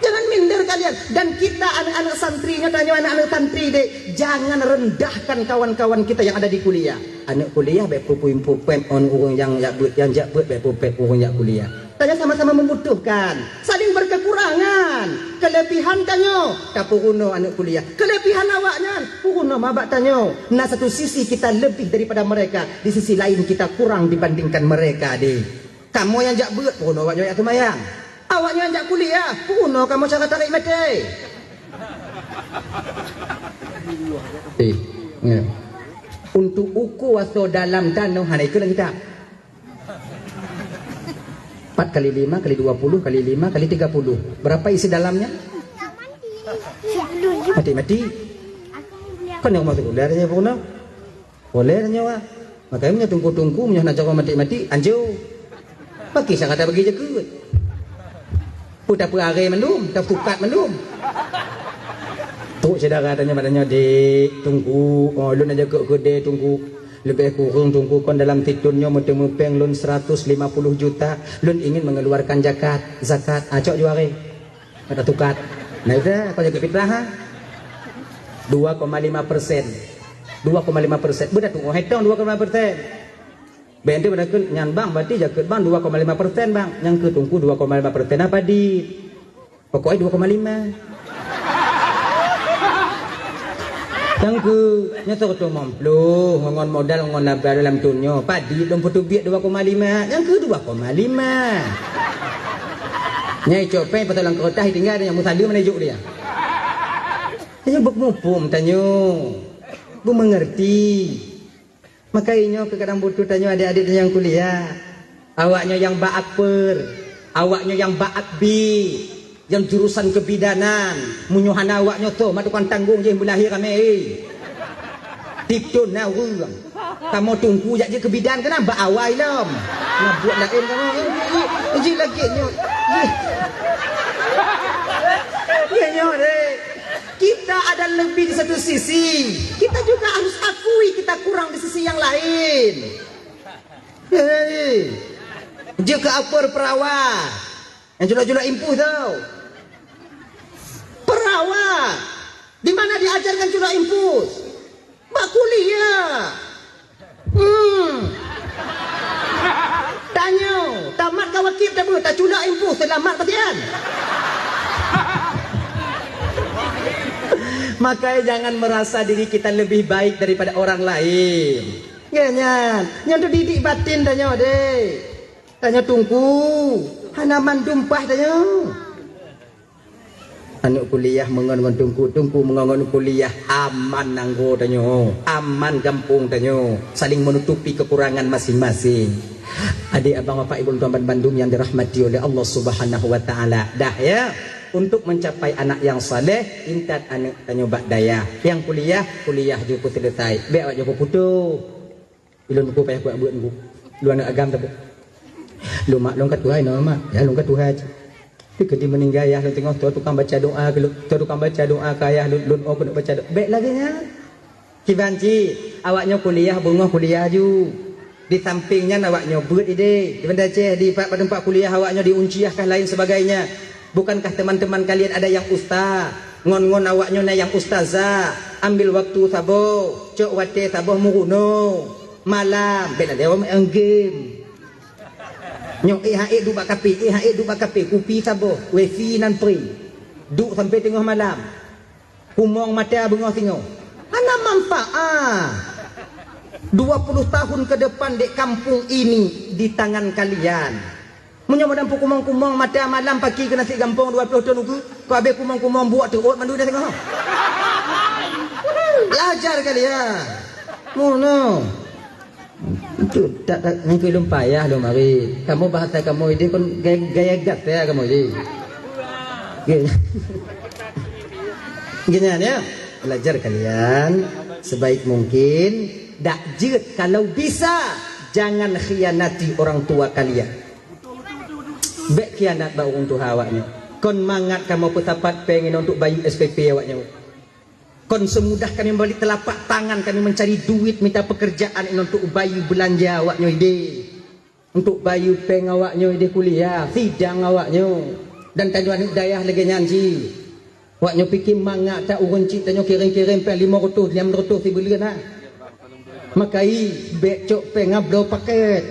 Jangan minder kalian. Dan kita aneuk-aneuk santri nyoe, tanyoe aneuk-aneuk santri deh, jangan rendahkan kawan-kawan kita yang ada di kuliah. Aneuk kuliah bèk peupém-peupém ngon ureueng nyang jak beuet, nyang jak beuet bèk peupém ureueng jak kuliah. Tanyoe sama-sama membutuhkan, saling berkekurangan. Kelebihan tanyoe tapeurunoe aneuk kuliah. Kelebihan awak nyan peurunoe ma bak tanyoe. Na satu sisi kita lebih daripada mereka, di sisi lain kita kurang dibandingkan mereka deh. Kamoe nyang jak beuet, peurunoe awak nyoe jak seumayang. Awak nyoe nyang jak kuliah, peurunoe kamoe cara tarek maté. Eh, ya. Untuk ukur asoe dalam tanoh hana ikheun lam kitab. Empat kali lima kali dua puluh kali lima kali tiga puluh. Berapa isi dalamnya? Mati-mati. Kan yang masuk kuliah ada peurunoe. Boleh nyoe, ah. Makanya meunyoe teungku-teungku, meunyoe hana jaroe maté-maté, anjô. Bagi syarat bagi jakeuet. Peue tapeuaré mandum, tatukat mandum. Trok syedara tanyoe, tanyoe, "Dek, teungku, oh, lôn aja keu keudè teungku. Leubeh kureueng teungku kon dalam sithon nyoe meuteumèe péng lôn seratus lima puluh juta. Lôn ingin mengeluarkan zakat, zakat." Ah, cok ju aré. Ada tukat. Nah, itu aku jaga fitrah, ha? Dua koma lima persen. Dua koma lima persen. Beudah tu'oh hai tong dua koma lima persen. Bèk ente beudah kheun nyan bang, berarti jakeuet bang dua koma lima persen bang. Nyang keu Teungku dua koma lima persen apa dit? Pokoknya dua koma lima. Nyang keu nyoe seratus lima puluh ngon modal ngon laba dalam thôn nyoe. Padit lôn peuteubiet dua koma lima. Nyang keu dua koma lima. Nyai cok pèng pasal lam keureutah tinggai nyang meusaleuem mana jok dia. Tanyoe beumuphom tanyoe. Beumeungerti. Maka inyoe keu kadang butuh tanyoe adik-adik nyang kuliah. Awaknyoe nyang bak akper, awaknyoe nyang bak akbi, nyang jurusan kebidanan. Meunyoe hana awaknyoe toh mak tukang tanggong jih beulahé ramé. Tip thôn na ureueng. Kamoe Teungku jak jeuet keu bidan keunan bak awai lom. Na buet laén kamoe. Jih lagèe nyoe. Jih. Nyoe deh. Kita ada lebih di satu sisi. Kita juga harus akui kita kurang di sisi yang lain. Hei. Jeuet keu akper perawa. Nyang culak-culak impus tu. Perawa. Di mana diajarkan culak impus? Bak kuliah. Hmm. Tanyoe, tamat ka wakib tabe, taculak impus, seulamat pasian. Makanya jangan merasa diri kita lebih baik daripada orang lain. Nyan, nyan tu didik batin tanyoe deh. Tanyoe Teungku, hana mandum paih tanyoe. Aneuk kuliah meungon ngon Teungku, Teungku meungon ngon kuliah, aman nanggroe tanyoe, aman gampông tanyoe, saling menutupi kekurangan masing-masing. Adik abang bapak ibu tuan ban bandum yang dirahmati oleh Allah Subhanahu wa taala. Dah ya, untuk mencapai anak yang saleh, intat aneuk tanyoe bak dayah. Nyang kuliah, kuliah ju peuseuleutai. Bèk awak ju peuputoh. Ilôn buku payah kuat buet buku. Lôn aneuk agam tapi. Lôn mak lôn ka tuha inoe mak. Ya lôn ka tuha cit. Tapi keudi meuninggai ayah lôn teungoh toh tukang baca doa keu lôn. Toh tukang baca doa keu ayah lôn, lôn oh keuneuk baca doa. Bèk lagèe nyan. Kiban cit, awaknyoe kuliah beungoh kuliah ju. Di samping nyan awaknyoe beuet idéh. Di Banda Aceh, di pat-, pat teumpat kuliah awaknyoe di Uncih kah lain sebagainya. Bukankah teman-teman kalian ada yang ustaz? Ngon-ngon awaknyoe na nyang ustazah, ambil waktu saboh, cok watèe saboh meurunoe. Malam, bèk lagèe awak main game. Nyoe, eh, ha, eh, duek bak kafe, eh, ha, eh, duek bak kafe, kupi saboh, wifi nan free. Duek sampai teungoh malam. Kumong mata beungoh singoh. Hana manfaat. Dua puluh tahun ke depan dek kampung ini di tangan kalian. Meunyoe meunan peukumong-kumong mata malam paki keu nasi gampông dua ploh thon ukeue, keu abéh kumong-kumong buet teuôt mandum dah singoh. Belajar kalian. Ngono. Itu tak, tak, nyan keuh lôn payah lôn mari. Kamoe bahasa kamoe idéh kon gaya, gaya gata kamoe idéh. Gaya. Gini ya. Belajar kalian sebaik mungkin. Dak jeuet kalau bisa jangan khianati orang tua kalian. Bèk khianat bak ureueng tuha awaknyoe. Kon mangat kamoe peusapat péng inong untuk bayeue S P P awaknyoe. Kon seumudah kami membalik telapak tangan kami mencari duit mita pekerjaan inong untuk bayeue beulanja awaknyoe idéh. Untuk bayeue péng awaknyoe idéh kuliah, sidang awaknyoe. Dan tanyoe aneuk dayah lagèe nyan cit. Awaknyoe pike mangat that ureueng cit tanyoe kirém-kirém péng limong reutôh, nam reutôh sibuleuen na. Maka i bèk cok péng ngon bloe pakét.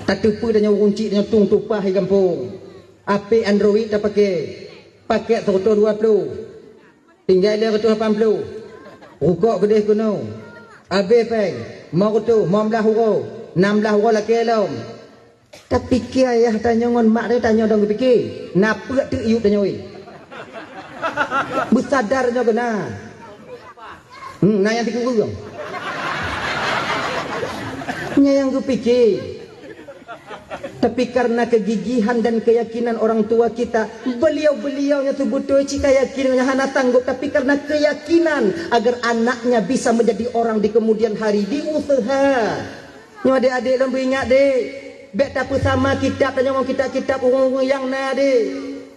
Tateupeue tanyoe ureueng cit tanyoe tueng tupaih di gampông. H P Android tapake. Pakét seureutôh dua ploh. Tinggai lhèe reutôh lapan ploh. Rukok keudéh keunoe. Abéh péng. Limong reutôh, limong blaih uroe. Nam blaih uroe lakèe lom. Tapike ayah tanyoe ngon mak tanyoe dong geupike. Na peuet teuk yup tanyoe. Beusadar nyoe keunan. Hmm, na nyang sikureueng. Nyan nyang geupike. Tapi karena kegigihan dan keyakinan orang tua kita, beliau-beliau nyang seubeutôi cit ka yakin nyang hana sanggup, tapi karena keyakinan agar anaknya bisa menjadi orang di kemudian hari, diusaha. Nyoe adék-adék lôn beuingat deh, bèk tapeusama kitab tanyoe ngon kitab-kitab ureueng-ureueng nyang na deh.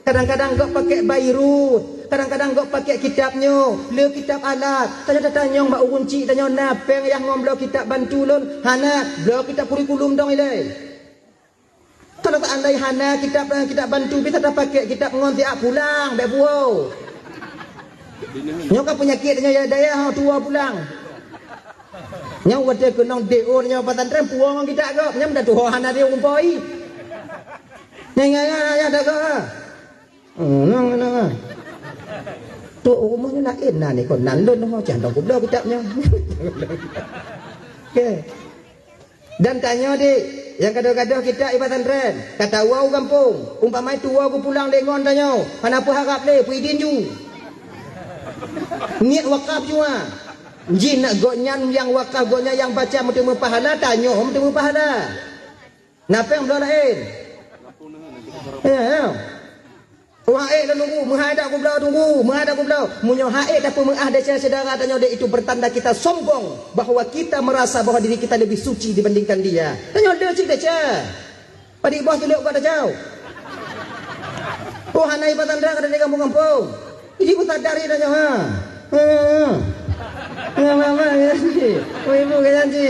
Kadang-kadang gob pakèk bairus, kadang-kadang gob pakèk kitab nyoe, le kitab alat. Tanyoe tatanyong bak ureueng cit tanyoe na péng yah ngon bloe kitab bantu lôn, hana, bloe kitab kurikulum dong ilèe. Kalau seandai hana kitab, kitab bantu bisa tapakèk kitab ngon siat pulang bèk buoe. Nyoe ka peunyakét nyoe ya daya ho tuwo pulang. Nyoe watée keunong D O nyoe pesantren puwoe ngon kitab gob, nyoe meudah tuho hana dia umpoi. Nyoe nyoe nyoe nyoe dak gob ha. Hmm, nyoe nyoe nyoe. Tu rumoh nyoe laén na ni kon nan lôn ho cah dong kubloe kitab nyoe. Okey. Dan tanyoe dek, nyang gadoh-gadoh kitab i pesantren, ka tawoe u gampông, umpama tuwoe geupulang lé ngon tanyoe, hana peuharab lé peuidin ju. Niet wakaf jua. Jih nak gobnyan nyang wakaf gobnyan nyang baca meuteumé pahala, tanyoe meuteumé pahala. Na péng bloe laén. Ya, ya. Wah ék lôn tunggu, meuhai dak kubloe tunggu, meuhai dak kubloe. Meunyoe hai ék tapeumeuáh desya syedara tanyoe dek itu pertanda kita sombong bahwa kita merasa bahwa diri kita lebih suci dibandingkan dia. Tanyoe le cit desya. Padit boh tulok ka tacau. Oh hana iba tanda ka dari kampung-kampung. Jadi pun sadar dia tanyoe ha. Ha. Ya mama ya si. Oh ibu kaya si.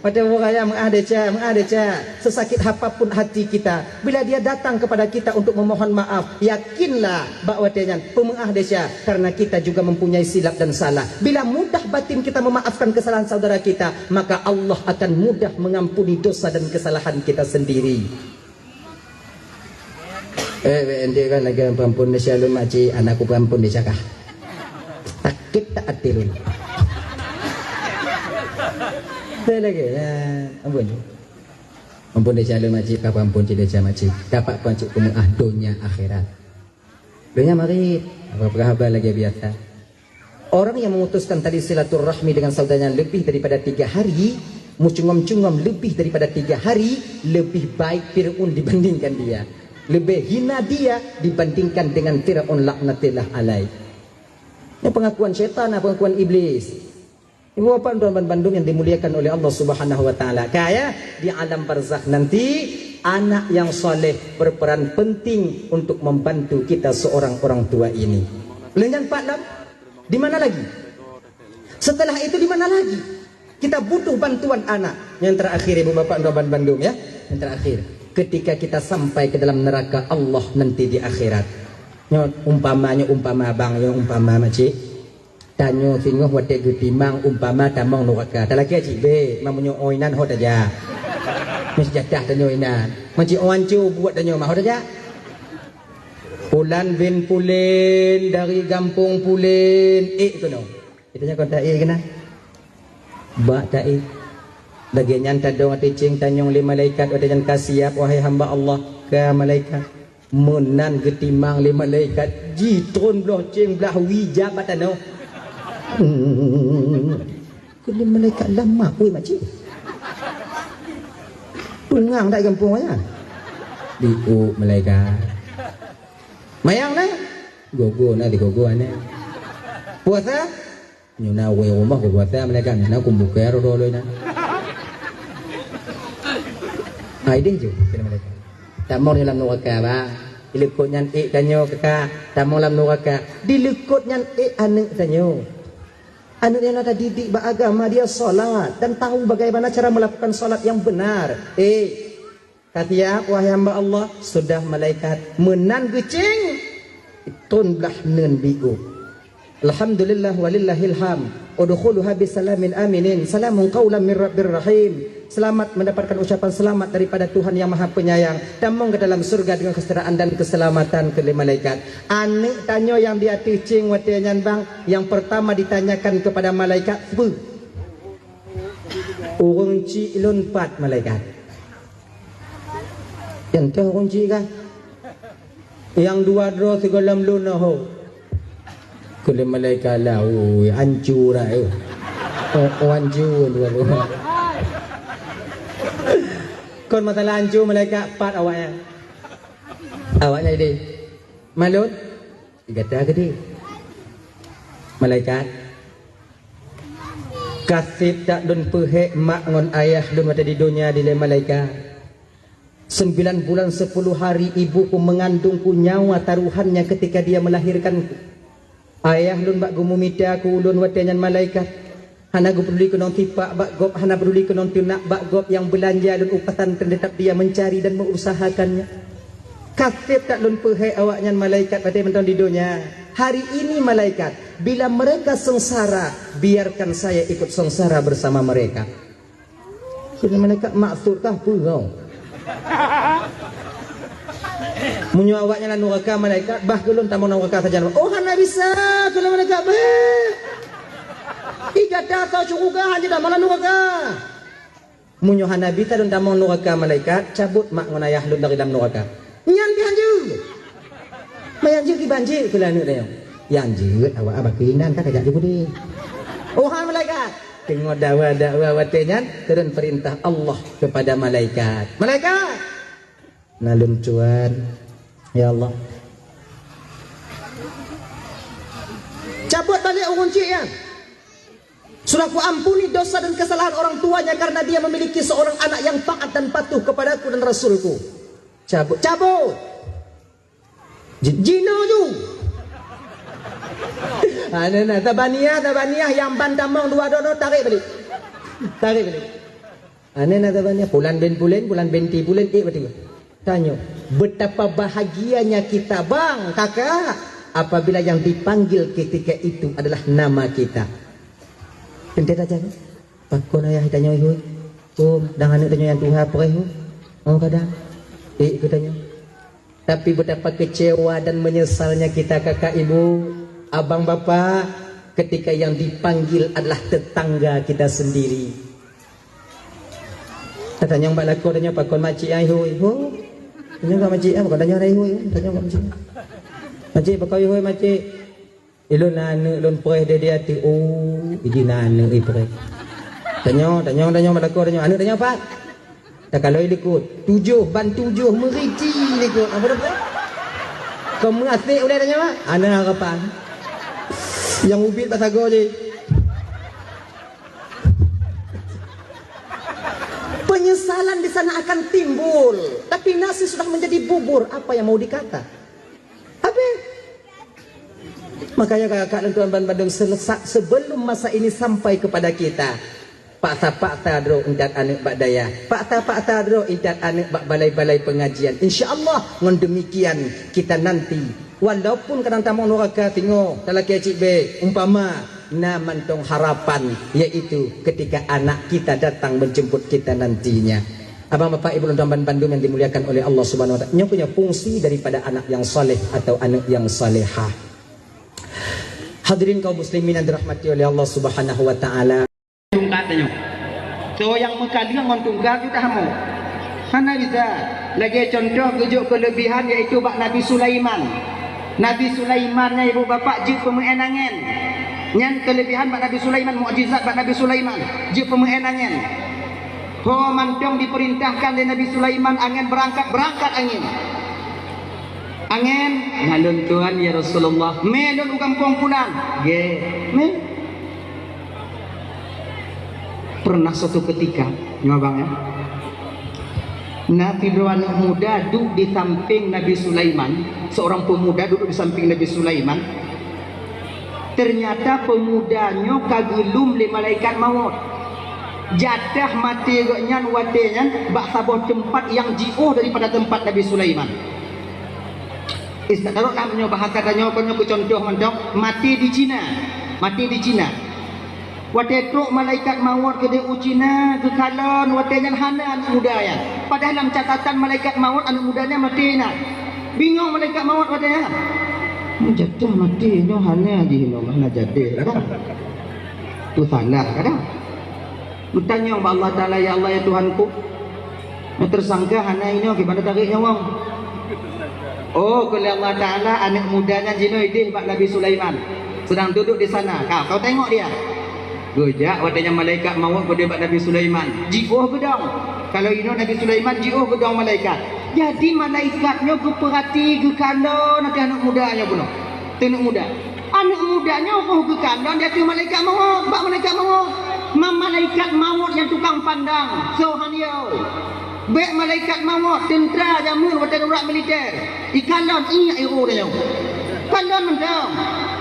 Pada orang yang mengadeca, mengadeca, sesakit apapun hati kita, bila dia datang kepada kita untuk memohon maaf, yakinlah bak watée nyan peumeungadeca, karena kita juga mempunyai silap dan salah. Bila mudah batin kita memaafkan kesalahan saudara kita, maka Allah akan mudah mengampuni dosa dan kesalahan kita sendiri. Eh, weh, ente kan lagi peuampun desya lôn makcik, anakku peuampun desya kah? Sakét that até lôn. Saya lagi, ya, ampun. Ampun desya lôn makcik, ka peuampun cit desya makcik. Dapat peuancik peumeuáh donya akhirat. Donya marit, apa-apa haba lagi biasa. Orang yang memutuskan tali silaturahmi dengan saudaranya lebih daripada tiga hari, mucungom-cungom lebih daripada tiga hari, lebih baik Fir'aun dibandingkan dia. Lebih hina dia dibandingkan dengan Fir'aun laknatillah alaih. Ini pengakuan syaitan, pengakuan iblis. Ibu bapak dan bandum yang dimuliakan oleh Allah Subhanahu wa taala. Kaya di alam barzakh nanti anak yang saleh berperan penting untuk membantu kita seorang orang tua ini. Lenyan Pak Lam, di mana lagi? Setelah itu di mana lagi? Kita butuh bantuan anak. Yang terakhir ibu bapak dan bandum ya. Yang terakhir, ketika kita sampai ke dalam neraka Allah nanti di akhirat. Nyoe umpama, nyoe umpama bang, nyoe umpama makcik. Tanyoe singoh watée geutimang umpama tamong nuraka. Talakée cit bée, ma meunyoe oi nan ho tajak. Meuseujadah tanyoe inan. Makcik oi anco buet tanyoe ma ho tajak. Pulan bin Pulen dari gampông Pulen, ék keunoe. Kita nyoe kon taék keunan. Bak taék. Lagée nyan tadong ateueh céng tanyong lé malaikat watée nyan ka siab, wahai hamba Allah, ka malaikat. Meunan geutimang lé malaikat, jitron bloh céng blah wie jak bak tanoh. Keuneuk malaikat lama kui makcik. Tungang dak gampông nyan. Diuk malaikat. Mayang na? Gogo na digogo na. Puasa? Nyoe na ureuëng rumoh geupuasa malaikat, nyoe na kumbuka roh-roh lôn na. Hai deh ju kena malaikat. Tamong lam nuraka ba. Dileukot nyan ék tanyoe kaka, tamong lam nuraka. Dileukot nyan ék aneuk tanyoe. Aneuk nyan na tadidik bak agama, dia salat dan tahu bagaimana cara melakukan salat yang benar. Eh, Ka siab, wahai hamba Allah, sudah malaikat meunan geucéng, thon blah neun biôh. Alhamdulillah walillahil hamd. Udkhuluha bisalamin aminin. Salamun qaulan mir rabbir rahim. Selamat mendapatkan ucapan selamat daripada Tuhan yang Maha Penyayang. Tamong ke dalam surga dengan kesejahtera dan keselamatan, kheun lé malaikat. Aneuk tanyoe nyang di ateueh céng watée nyan bang, nyang pertama ditanyakan kepada malaikat, "Peue?" "Ureuëng chik lôn pat, malaikat?" "Nyan teuh ureuëng chik kah?" "Nyang dua droe sigohlom lôn ho," kheun lé malaikat, "Lah, ui, ancu rai, ui. Oh, oh, ancu dua droe." Kon masalah ancu malaikat, pat awaknyan. Awaknyan jadi, "Malôn?" Gata geude. Malaikat, ka seb that lôn peuhék mak ngon ayah lôn watée di donya dilée malaikat. Sembilan bulan sepuluh hari ibuku mengandungku nyawa taruhannya ketika dia melahirkanku. Ayah lôn bak geumumita keu ulôn watée nyan malaikat. Hana geupeduli keunong tipak bak gob, hana peduli keunong teunak bak gob nyang beulanja lôn u pesantren, tetap dia mencari dan mengusahakannya. Ka seb that lôn peuhék awaknyan malaikat watée mantong di donya. Hari ini malaikat, bila mereka sengsara, biarkan saya ikut sengsara bersama mereka. Kheun malaikat, maksud kah peue? Meunyoe awaknyan lam nuraka malaikat, bah keu lôn tamong nuraka sajan. Oh, hana bisa, kheun malaikat, beuh. Ih, gata soe syeuruga hana tamong lam nuraka. Meunyoe hana bisa lôn tamong nuraka malaikat, cabot mak ngon ayah lôn dari dalam nuraka. Nyan pih hanjeuet. Meuhanjeuet kiban jeuet keu aneuk tanyoe. Nyang jeuet awak abah keuinan ka kajak jeuet. Oh hai malaikat. Teungoh dakwa-dakwa watée nyan, turun perintah Allah kepada malaikat. Malaikat! Na lôn tuan. Ya Allah. Cabot balik ureuëng cik nyan. Sudah kuampuni dosa dan kesalahan orang tuanya karena dia memiliki seorang anak yang taat dan patuh kepadaku dan Rasulku. Cabut, cabut. Ji-, jinoe ju. Ana na tabaniah, tabaniah nyang ban tamong dua dono tarik balik. Tarik balik. Ana na tabaniah pulan bin pulen, pulan binti pulen, eh betul. Tanyoe, betapa bahagianya kita, bang, kakak, apabila yang dipanggil ketika itu adalah nama kita. Teuntée tajak, pakon ayah tanyoe, hui? Oh, dan aneuk tanyoe nyang tuha preh, hui? Oh, kadang. Eh, ikut tanyoe. Tapi betapa kecewa dan menyesalnya kita, kakak, ibu, abang, bapak, ketika yang dipanggil adalah tetangga kita sendiri. Tatanyong bak lakoe tanyoe, pakon makcik ai, hui? Hui? Tanyong bak makcik, ah, pakon tanyong ai, hui? Tanyong bak makcik. Makcik, pakon ai, hui, makcik? Ilôn na aneuk lôn preh deh di ateueh. Oh, idi na aneuk i preh. Tanyoe, tanyoe, tanyoe bak lakoe tanyoe. Aneuk tanyoe pat? Takalon i likot. Tujoh ban tujoh meuriti likot. Apa dah preh? Keu meuasek ulée tanyoe, ah? Ana harapan. Nyang ubit bak sagoe jih. Penyesalan di sana akan timbul. Tapi nasi sudah menjadi bubur, apa yang mau dikata? Habis. Makanya kakak dan tuan ban bandum selesak sebelum masa ini sampai kepada kita. Paksa-paksa droe intat aneuk bak dayah. Paksa-paksa droe intat aneuk bak balai-balai pengajian. Insya Allah, ngon demikian kita nanti, walaupun kadang tamong nuraka singoh, talakée cit bék, umpama, na mantong harapan, yaitu ketika anak kita datang menjemput kita nantinya. Abang, bapak, ibu, dan bandum yang dimuliakan oleh Allah Subhanahu wa Ta'ala. Nyoe punya fungsi daripada anak yang saleh atau aneuk yang salehah. Hadirin kaum muslimin yang dirahmati oleh Allah Subhanahu wa Ta'ala. Tungkat tanyoe. Soe nyang meukaleueng ngon tungkat, ju tahamu. Hana bisa. Lagée contoh geujok keulebihan, yaitu bak Nabi Sulaiman. Nabi Sulaiman nyan, ibu bapak, jeuet peumeu'en angén. Nyan keulebihan bak Nabi Sulaiman, mukjizat bak Nabi Sulaiman, jeuet peumeu'en angén. Ho mantong dipeurintahkan lé Nabi Sulaiman, angén beurangkat, beurangkat angén. Angén, na lôn tuan, ya Rasulullah. Mé lôn u gampông pulan. Gét. Mé. Pernah suatu ketika, nyoe abang, ya. Na sidroe aneuk muda duek di sampéng Nabi Sulaiman, seorang pemuda duduk di samping Nabi Sulaiman. Ternyata pemuda nyoe ka geulum lé malaikat mawöt. Jatah maté gobnyan watée nyan bak saboh teumpat nyang jiôh daripada teumpat Nabi Sulaiman. Istiqdarok lah meunyoe bahasa tanyoe, kon nyoe keu contoh mantong, maté di Cina. Maté di Cina. Watée trok malaikat mawöt keudeh u Cina, geukalon watée nyan hana aneuk muda nyan. Padahai lam catatan malaikat mawöt aneuk muda nyan maté na. Bingong malaikat mawöt watée nyan. Jatah maté nyoe hana jih nyoe, hana jadeh kadang. Tu salah kadang. Meutanyong bak Allah Taala, "Ya Allah, ya Tuhanku, nyang teusangka hana inoe, kiban tarék nyawöng?" Oh, kheun lé Allah Taala, aneuk muda nyan jinoe ideh bak Nabi Sulaiman, sedang duduk di sana. Ka, kau tengok dia. Geujak watée nyan malaikat mawöt keudeh bak Nabi Sulaiman. Jiôh geudong. Kalau inoe Nabi Sulaiman jiôh geudong malaikat. Jadi malaikat nyoe geupeurati, geukalon ateueh aneuk muda nyoe bunoe. Teuneuk muda. Aneuk muda nyoe roh geukalon di ateueh malaikat mawöt, bak malaikat mawöt. Ma malaikat mawöt nyang tukang pandang, soe han yo. Bék malaikat mawöt, teuntra jameun watée darurat militer. Ikalon ié iru tanyoe. Kalon mantong.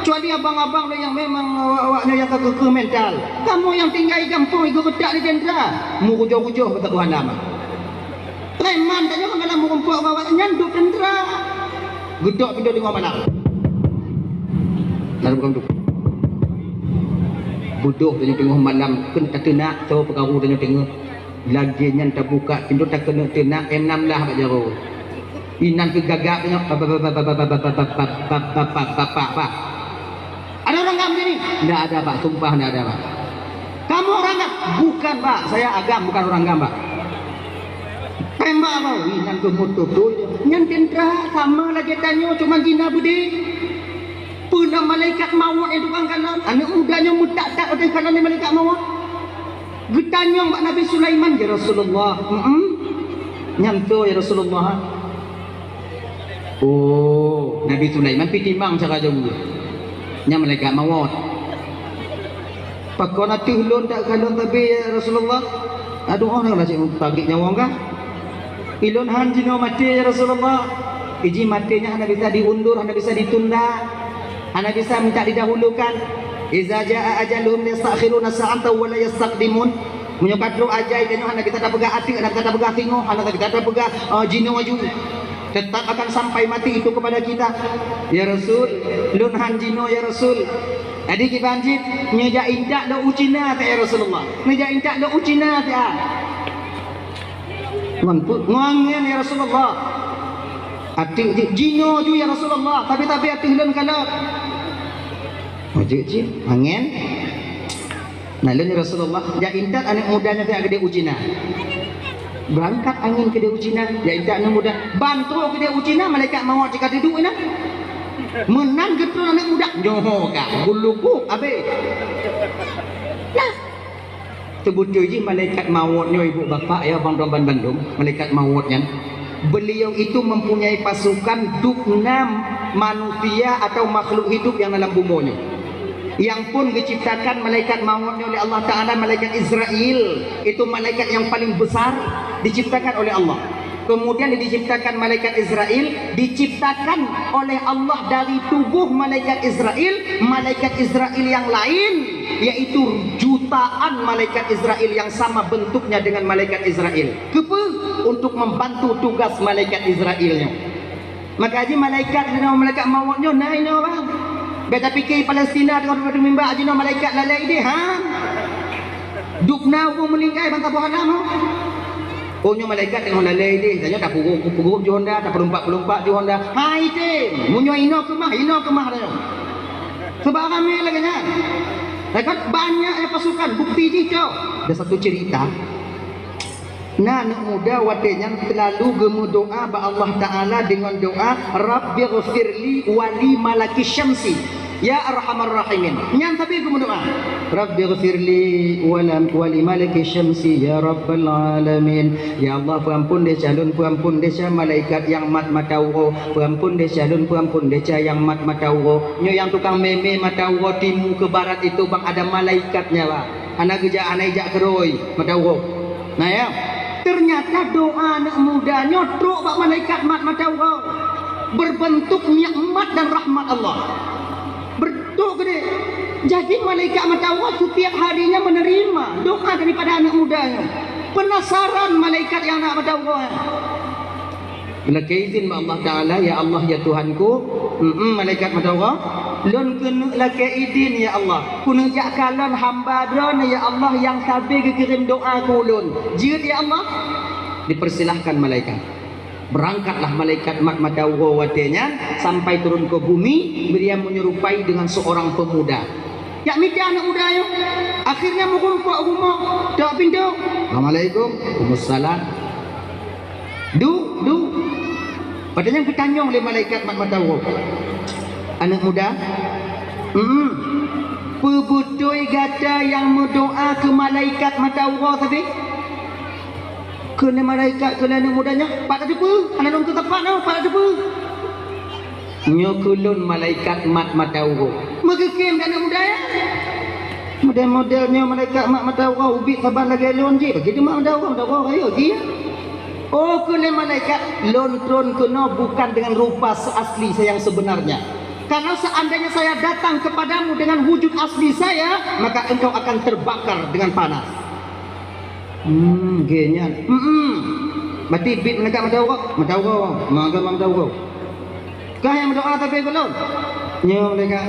Kecuali abang-abang lôn nyang memang awak-awak nyoe nyang ka keukeuh mental. Kamoe nyang tinggai gampông igeuretak lé teuntra. Meurujoh-rujoh bak saboh alam. Preman tanyoe kan dalam meurumpok ngon awak nyan duek teuntra. Geudok pintoe teungoh malam. Lalu bukan tu. Budok tanyoe teungoh malam, keuneuk tateunak, soe peukaru tanyoe teungoh. Lagèe nyan tabuka pintoe, takeuneuk teunak, enam lah bak jaroe. Inan keu gagap tanyoe, bapak, bapak. Ada orang GAM sini? Ndak ada, Pak. Sumpah ndak ada, Pak. Kamu orang GAM? Bukan, Pak. Saya AGAM, bukan orang GAM, Pak. Tembak, Pak. Inan keu moto tu. Nyan tentara sama lagèe tanyoe, cuma jina beudé. Peuna malaikat mawöt nyang tukang kalon, aneuk muda nyoe meutak-tak watèe kalon lé malaikat mawöt. Geutanyong bak Nabi Sulaiman, "Ya Rasulullah, mm, nyan soe ya Rasulullah?" Oh, Nabi Sulaiman pih timang cara jaweueb. Nyan malaikat mawöt. "Pakon ateueh lôn dak kalon sabe ya Rasulullah?" Aduh, oh, nyoe lah cit pagit nyawöng kah? "Ilôn han jinoe maté ya Rasulullah." Iji maté nyan hana bisa diundur, hana bisa ditunda, hana bisa minta didahulukan. "Iza jaa ajaluhum la yastakhiruna sa'atan wa la yastaqdimun." Meunyoe ka trok ajai geutanyoe hana bisa tapeugah ateueh, hana bisa tapeugah singoh, hana bisa tapeugah, eh, jinoe aju. Tetap akan sampai mati itu kepada kita. "Ya Rasul, lôn han jinoe ya Rasul." Jadi kiban cit, "Neujak intat lôn u Cina," ya Rasulullah. "Neujak intat lôn u Cina," ya. Ngon pu-, ngon angén, "Ya Rasulullah." Ateueh ji-, jinoe ju, "Ya Rasulullah, tapi, tapi ateueh lôn kalon." Maju cit, angén. Nah, lôn, "Ya Rasulullah, jak intat aneuk muda nyoe jak keudéh u Cina." Beurangkat angén keudéh u Cina, jak intat aneuk muda. Ban trok keudéh u Cina, malaikat mawöt cit ka teuduek inan. Meunan geutron aneuk muda, nyoe ka, gulukuk, abéh. Nah, Teubeutôi jih malaikat mawöt nyoe, ibu bapak ya, bang, ban bandum, malaikat mawöt nyan, beliau itu mempunyai pasukan dubna manusia atau makhluk hidup yang dalam bumoe nyoe. Yang pun diciptakan malaikat mawöt nyoe oleh Allah Ta'ala, malaikat Israel, itu malaikat yang paling besar diciptakan oleh Allah. Kemudian diciptakan malaikat Israel, diciptakan oleh Allah dari tubuh malaikat Israel, malaikat Israel yang lain, yaitu jutaan malaikat Israel yang sama bentuknya dengan malaikat Israel. Keupeu? Untuk membantu tugas malaikat Israel nyoe. Maka jih malaikat, malaikat mawöt nyoe na inoe, bang. Bèk tapike Palestina teungoh duek mimbak jinoe malaikat lalè idéh, ha? Dubna ureueng meuninggai ban saboh alam, ha? Oh, nyoe malaikat teungoh lalè idéh, tanyoe tapeugup-gup ju honda, tapeulumpak-peulumpak ju honda. Hai tem, meunyoe inoe keumah, inoe keumah tanyoe. Sebab ramè lagèe nyan. Malaikat banyak ya pasukan, bukti jih cok. Ada satu cerita. Na aneuk muda watèe nyan seulalu geumeudoa bak Allah Ta'ala deungon doa, "Rabbighfirli wa li malaki syamsi, ya arhamar rahimin." Nyan sabe geumeudoa, "Rabbighfirli wa lam, wa li malaki syamsi, ya rabbal alamin." Ya Allah, peuampôn desya lôn, peuampôn desya malaikat nyang mat mata uroe, peuampôn desya lôn, peuampôn desya nyang mat mata uroe. Nyoe nyang tukang mè-mè mata uroe timu keu barat itu, bang, ada malaikat nyan, bang. Hana geujak, hana ijak keurôi mata uroe. Nah, ya. Ternyata doa aneuk muda nyoe trok bak malaikat mat mata uroe. Berbentuk nikmat dan rahmat Allah. Bertuk gede. Jadi malaikat mata uroe setiap harinya menerima doa daripada aneuk muda nyoe. Penasaran malaikat nyang na mata uroe nyan. Lakèe izin bak Allah Ta'ala, "Ya Allah, ya Tuhanku, mm, malaikat mata uroe, lôn keuneuk lakèe izin, ya Allah, keuneuk jak kalon hamba Droeneuh, ya Allah, nyang sabe geukirém doa keu ulôn. Jeuet, ya Allah." Dipersilahkan malaikat. Berangkatlah malaikat mat mata uroe watèe nyan sampai turun ke bumi, beliau menyerupai dengan seorang pemuda. Jak mita aneuk muda nyoe. Akhirnya meurumpok u rumoh, tok pintoe. "Assalamualaikum." "Waalaikumsalam." "Duek, duek." Padahai nyang geutanyong lé malaikat mat mata uroe. "Aneuk muda, mm, peue beutôi gata nyang meudoa keu malaikat mata uroe sabe?" Kheun lé malaikat keu lé aneuk muda nyan, "Pat tateupeue? Hana lôn keu teumpat nyoe, pat tateupeue?" "Nyoe keu lôn malaikat mat mata uroe." Meugeukheun keu aneuk muda nyan. "Model-model nyoe malaikat mat mata uroe, ubit saban lagèe lôn jih. Bagi teuma mata uroe, mata uroe rayeuk jih." "Oh," kheun lé malaikat, "lôn tron keunoe bukan dengan rupa asli saya yang sebenarnya. Kalau seandainya saya datang kepadamu dengan wujud asli saya, maka engkau akan terbakar dengan panas." Hmm, geuh nyan. Hmm. Berarti bit malaikat mata uroe, mata uroe, mata uroe. Kah nyang meudoa tapi belum? Nyoe malaikat.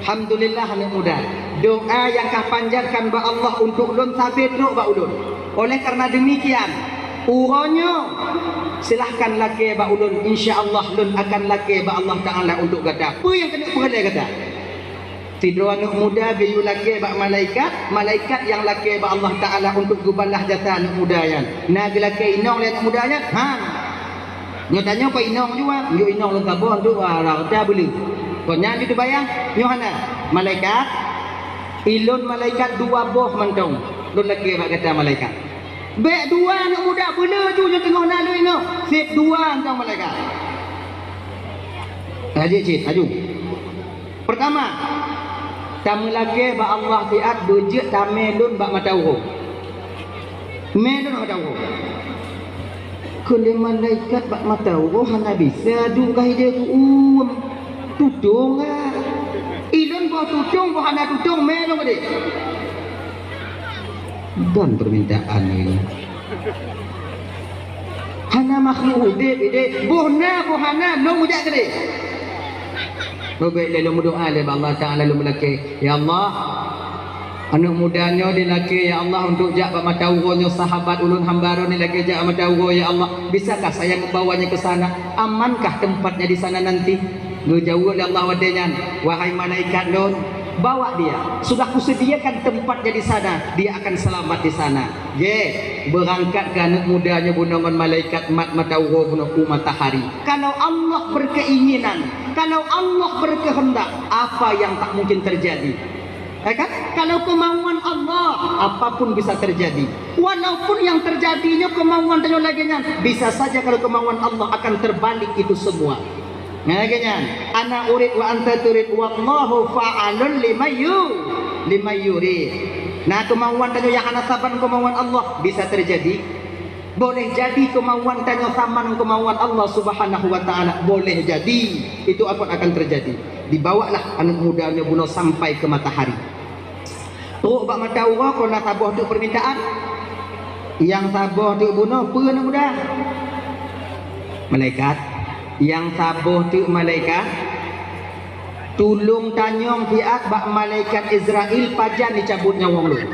Alhamdulillah, aneuk muda. Doa nyang kapanjatkan bak Allah untuk lôn sabé trok bak ulôn. Oleh karena demikian, uroe nyoe silahkan lakée bak ulôn, insya Allah lôn akan lakée bak Allah Taala untuk gata. Peue nyang keuneuk peureulée gata? Sidroe aneuk muda geuyue lakée bak malaikat, malaikat nyang lakée bak Allah Taala untuk geubalah jasa aneuk muda nyan. Na geulakée inong lé aneuk muda nyan? Han. Nyoe tanyoe keu inong jua, nyoe inong lôn saboh untuk, ah, rata beuleuh. Kon nyan jiteubayang, nyoe hana. Malaikat, ilôn malaikat dua boh mantong lôn lakée bak gata malaikat. Bék dua aneuk muda beuleuh ju nyoe teungoh na lôn inong, seb dua mantong malaikat. Laju cit, laju. Pertama, tameulakée bak Allah siat beujeuet tamé lôn bak mata uroe. Mé lôn bak mata uroe. Keu lé malaikat bak mata uroe hana bisa duek ka hidéh ku uem. Tutong ka. Ilôn boh tutong, boh hana tutong, mé lôn keudéh. Dan permintaan ini. Hana makhluk udeb ideh, boh na boh hana, lôn mujak keudeh. Leubeh lé lôn meudoa lé bak Allah Taala, lôn meulakée, "Ya Allah, aneuk muda nyoe dilakée, ya Allah, untuk jak bak mata uroe nyoe, sahabat ulôn, hamba droe nyoe dilakée jak mata uroe, ya Allah. Bisakah saya membawanya ke sana? Amankah tempatnya di sana nanti?" Geujaweueb lé Allah watée nyan, "Wahai malaikat lôn, bawa dia. Sudah kusediakan tempatnya di sana, dia akan selamat di sana." Gét, beurangkat keu aneuk muda nyoe bunoe ngon malaikat mat mata uroe bunoe u matahari. Kalau Allah berkeinginan, kalau Allah berkehendak, apa yang tak mungkin terjadi? Ya kan? Kalau kemauan Allah, apapun bisa terjadi. Walaupun yang terjadi nyoe kemauan tanyoe lagée nyan, bisa saja kalau kemauan Allah akan terbalik itu semua. Nah, lagée nyan, ana urid wa anta turid, wallahu fa'alun lima yu-, lima yurid. Nah, kemauan tanyoe nyang hana saban kemauan Allah bisa terjadi. Boleh jadi kemauan tanyoe saman kemauan Allah Subhanahu wa Ta'ala. Boleh jadi itu apa akan terjadi. Dibawalah aneuk muda nyoe bunoe sampai ke matahari. Trok bak mata uroe kon na saboh teuk permintaan. Nyang saboh teuk bunoe peue aneuk muda? Malaikat. Nyang saboh teuk malaikat, "Tulông tanyong siat bak malaikat Izrail pajan jicabot nyawöng lôn."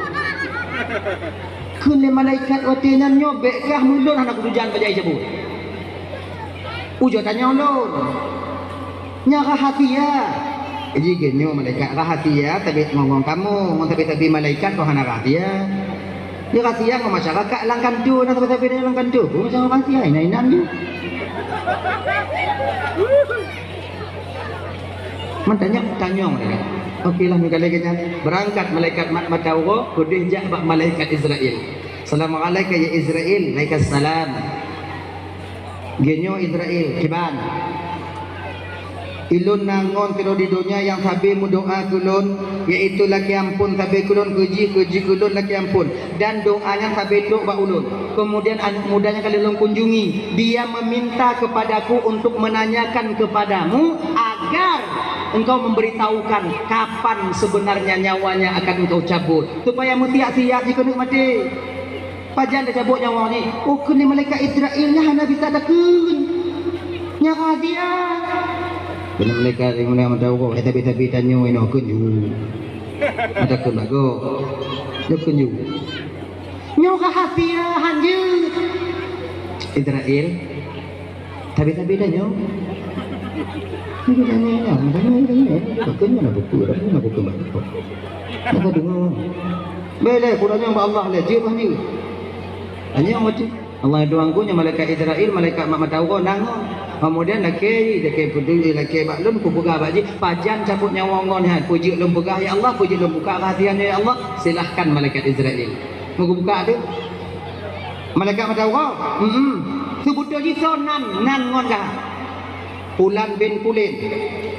Kheun lé malaikat watée nyan, "Nyoe bék kah meulôn hana kutujan pajan jicabot. Ujoe tanyong lôn. Nyan rahasia." Jih geuh nyoe malaikat rahasia, tapi ngon-ngon kamoe, ngon tapi-tapi malaikat kok hana rahasia. Nyoe rahasia ngon masyarakat lam kantor, na tapi-tapi lam kantor pun macam rahasia, inan-inan jih. Meutanyong, tanyong malaikat. Oke lah, meugalak nyan. Beurangkat malaikat mat mata uroe, keudeh jak bak malaikat Izrail. "Assalamualaikum ya Izrail." "Waalaikumsalam." "Geunyoe Izrail, kiban? Ilôn na ngon sidroe di donya nyang sabe meudoa keu lôn, yaitu lakée amphon sabe keu lôn, keu jih, keu jih keu lôn lakée amphon. Dan doa nyan sabe trok bak ulôn. Kemudian aneuk muda nyang ka lheueh lôn kunjungi, dia meminta kepadaku untuk menanyakan kepadamu agar engkau memberitahukan kapan sebenarnya nyawanya akan engkau cabut, supaya meusiap-siap jikeuneuk maté." Pajan tacabot nyawöng jih? Oh, kheun lé malaikat Izrail nyan hana bisa takheun. Nyan rahasia. Kheun lé malaikat nyang mulia mata uroe, eh, tapi-tapi tanyoe inoe kheun ju. Mata kheun bagoe. Nyoe kheun ju. Nyoe rahasia han jeuet. Izrail. Tapi-tapi tanyoe. Tapi tanyoe, tanyoe, tanyoe. Makanya nak buku, nak buku banyak. Maka dengar. Boleh, kurangnya bak Allah lé, jeuet bah ni. Tanyong macam Allah doang ku nyan malaikat Izrail, malaikat mat mata uroe nang. Kemudian lakée, lakée peudui, lakée bak lôn, kupeugah bak jih, pajan cabot nyawöng ngon nyan, peujeuet lôn peugah ya Allah, peujeuet lôn buka rahasia nyoe ya Allah, silahkan malaikat Izrail. Meubuka tu. Malaikat mata uroe? Hmm. Seubeutôi jih soe nan, nan ngon kah? Pulan bin Pulen.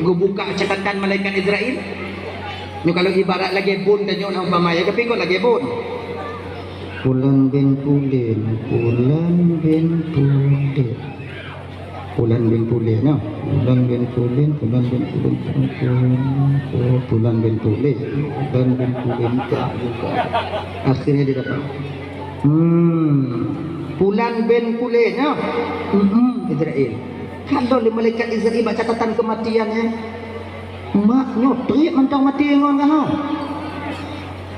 Geubuka catatan malaikat Izrail. Nyoe kalau ibarat lagée bon tanyoe lah umpama ya, tapi kon lagée bon. Pulan bin Pulen, Pulan bin Pulen. Pulan bin Pulen, ya. Pulan bin Pulen, Pulan bin Pulen, Pulan bin Pulen, Pulan bin Pulen, Pulan bin Pulen, ka, ka. Akhirnya dia dapat. Hmm. Pulan bin Pulen, ya. Hmm, Izrail. Kan lé malaikat Izrail bak catatan kematian, ya. Mak nyoe trép mantong maté ngon kah?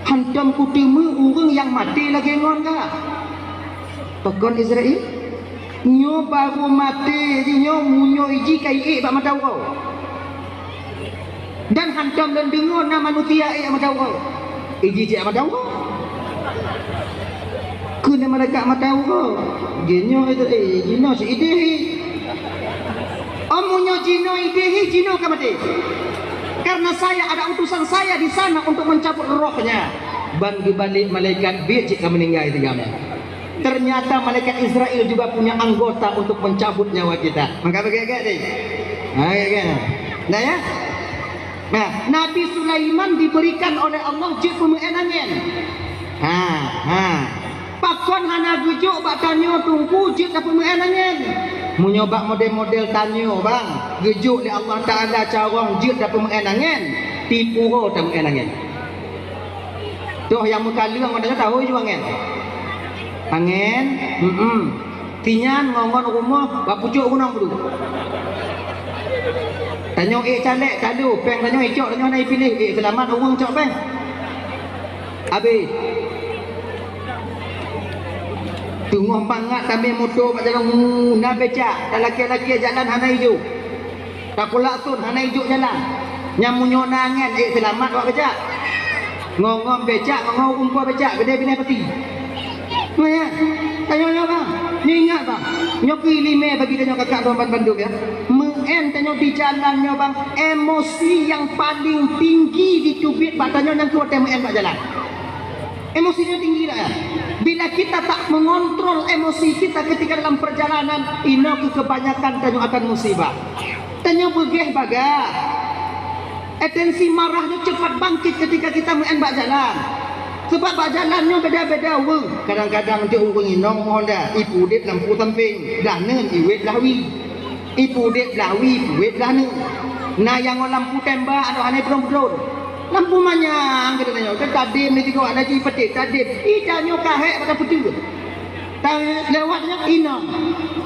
Hantom kuteumé ureuëng nyang maté lagée ngon kah? Pakon Israel? Nyoe barô maté jih nyoe, meunyoe iji ka iék bak mata uroe. Dan hantom lôn deungoe na manusia ék mata uroe. Iji cit mata uroe. Keu malaikat mata uroe. Jinoe itu, eh, jinoe si idéh. Oh, meunyoe jinoe idéh, jinoe ka maté. Karena saya ada utusan saya di sana untuk mencabut rohnya. Ban geubalek malaikat biet cit ka meuninggai tinggai. Ternyata malaikat Israel juga punya anggota untuk mencabut nyawa kita. Maka begitu deh. Ha, ya kan? Nah ya. Nah, Nabi Sulaiman diberikan oleh Allah jeuet peumeu'en angén. Ha, ha. Pakon hana geujok bak tanyoe teungku jeuet tapeumeu'en angén? Meunyoe bak model-model tanyoe bang, geujok lé Allah Taala carông jeuet tapeumeu'en angén, tipu ho tameu'en angén. Toh nyang meukaleueng ngon tanyoe tahu ju angén. Angén, hmm. Tinyan ngon-ngon rumoh bak pucok gunong peuduek. Tanyoe ék caleg, talu péng tanyoe icok, tanyoe hana ipiléh, ék seulamat ureuëng cok péng. Abéh. Teungoh mangat tamé moto bak jalan, na becak, talakée-lakée jalan hana ijok. Takulak thon hana ijok jalan. Nyang meunyoe na angén, ék seulamat awak becak. Ngon-ngon becak, ngon-ngon umpua becak, binéh-binéh peti. Nyoe ya, tanyoe nyoe bang. Nyoe ingat bang. Nyoe keu iéleumé bagi tanyoe kakak droe bandum ya. Meu'en tanyoe di jalan nyoe bang, emosi nyang paléng tinggi jiteubiet bak tanyoe nyang keu watée meu'en bak jalan. Emosi nyoe tinggi dah. Bila kita tak mengontrol emosi kita ketika dalam perjalanan, inoe keu kebanyakan tanyoe akan musibah. Tanyoe beugéh bagah. Atensi marah nyoe cepat bangkit ketika kita meu'en bak jalan. Sebab bak jalan nyoe beda-beda ureuëng. Kadang-kadang cok ureuëng inong Honda, ipeudeb lampu sampéng, blah neun iwet blah wie. Ipeudeb blah wie, iwet blah neun. Na nyang ngon lampu tembak, aduh hana ipeudong-peudong. Lampu manyang keu tanyoe, tadeb ni tigo, na jipeudeb, tadeb. Ih, tanyoe ka hék pada peuteuet. Tapi lewat nyan inong.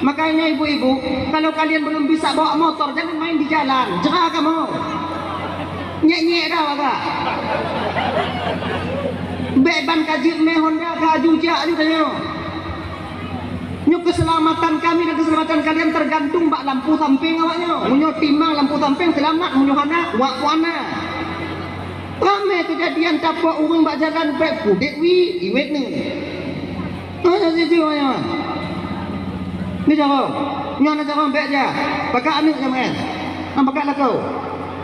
Makanya ibu-ibu, kalau kalian belum bisa bawa motor, jangan main di jalan. Jera kamu. Nyek-nyek dah agak. Bek ban ka jeuet mé Honda ka aju jak aju tanyoe. Nyoe keselamatan kami dan keselamatan kalian tergantung bak lampu sampéng awak nyoe. Meunyoe timang lampu sampéng selamat, meunyoe hana, wak puana. Ramé keujadian tapok ureuëng bak jalan bek pudek wi, iwet ni. Hana jijeuet nyoe. Ni carông. Nyoe na carông bèk ja. Pakak aneuk jamén. Nang pakak lakoe.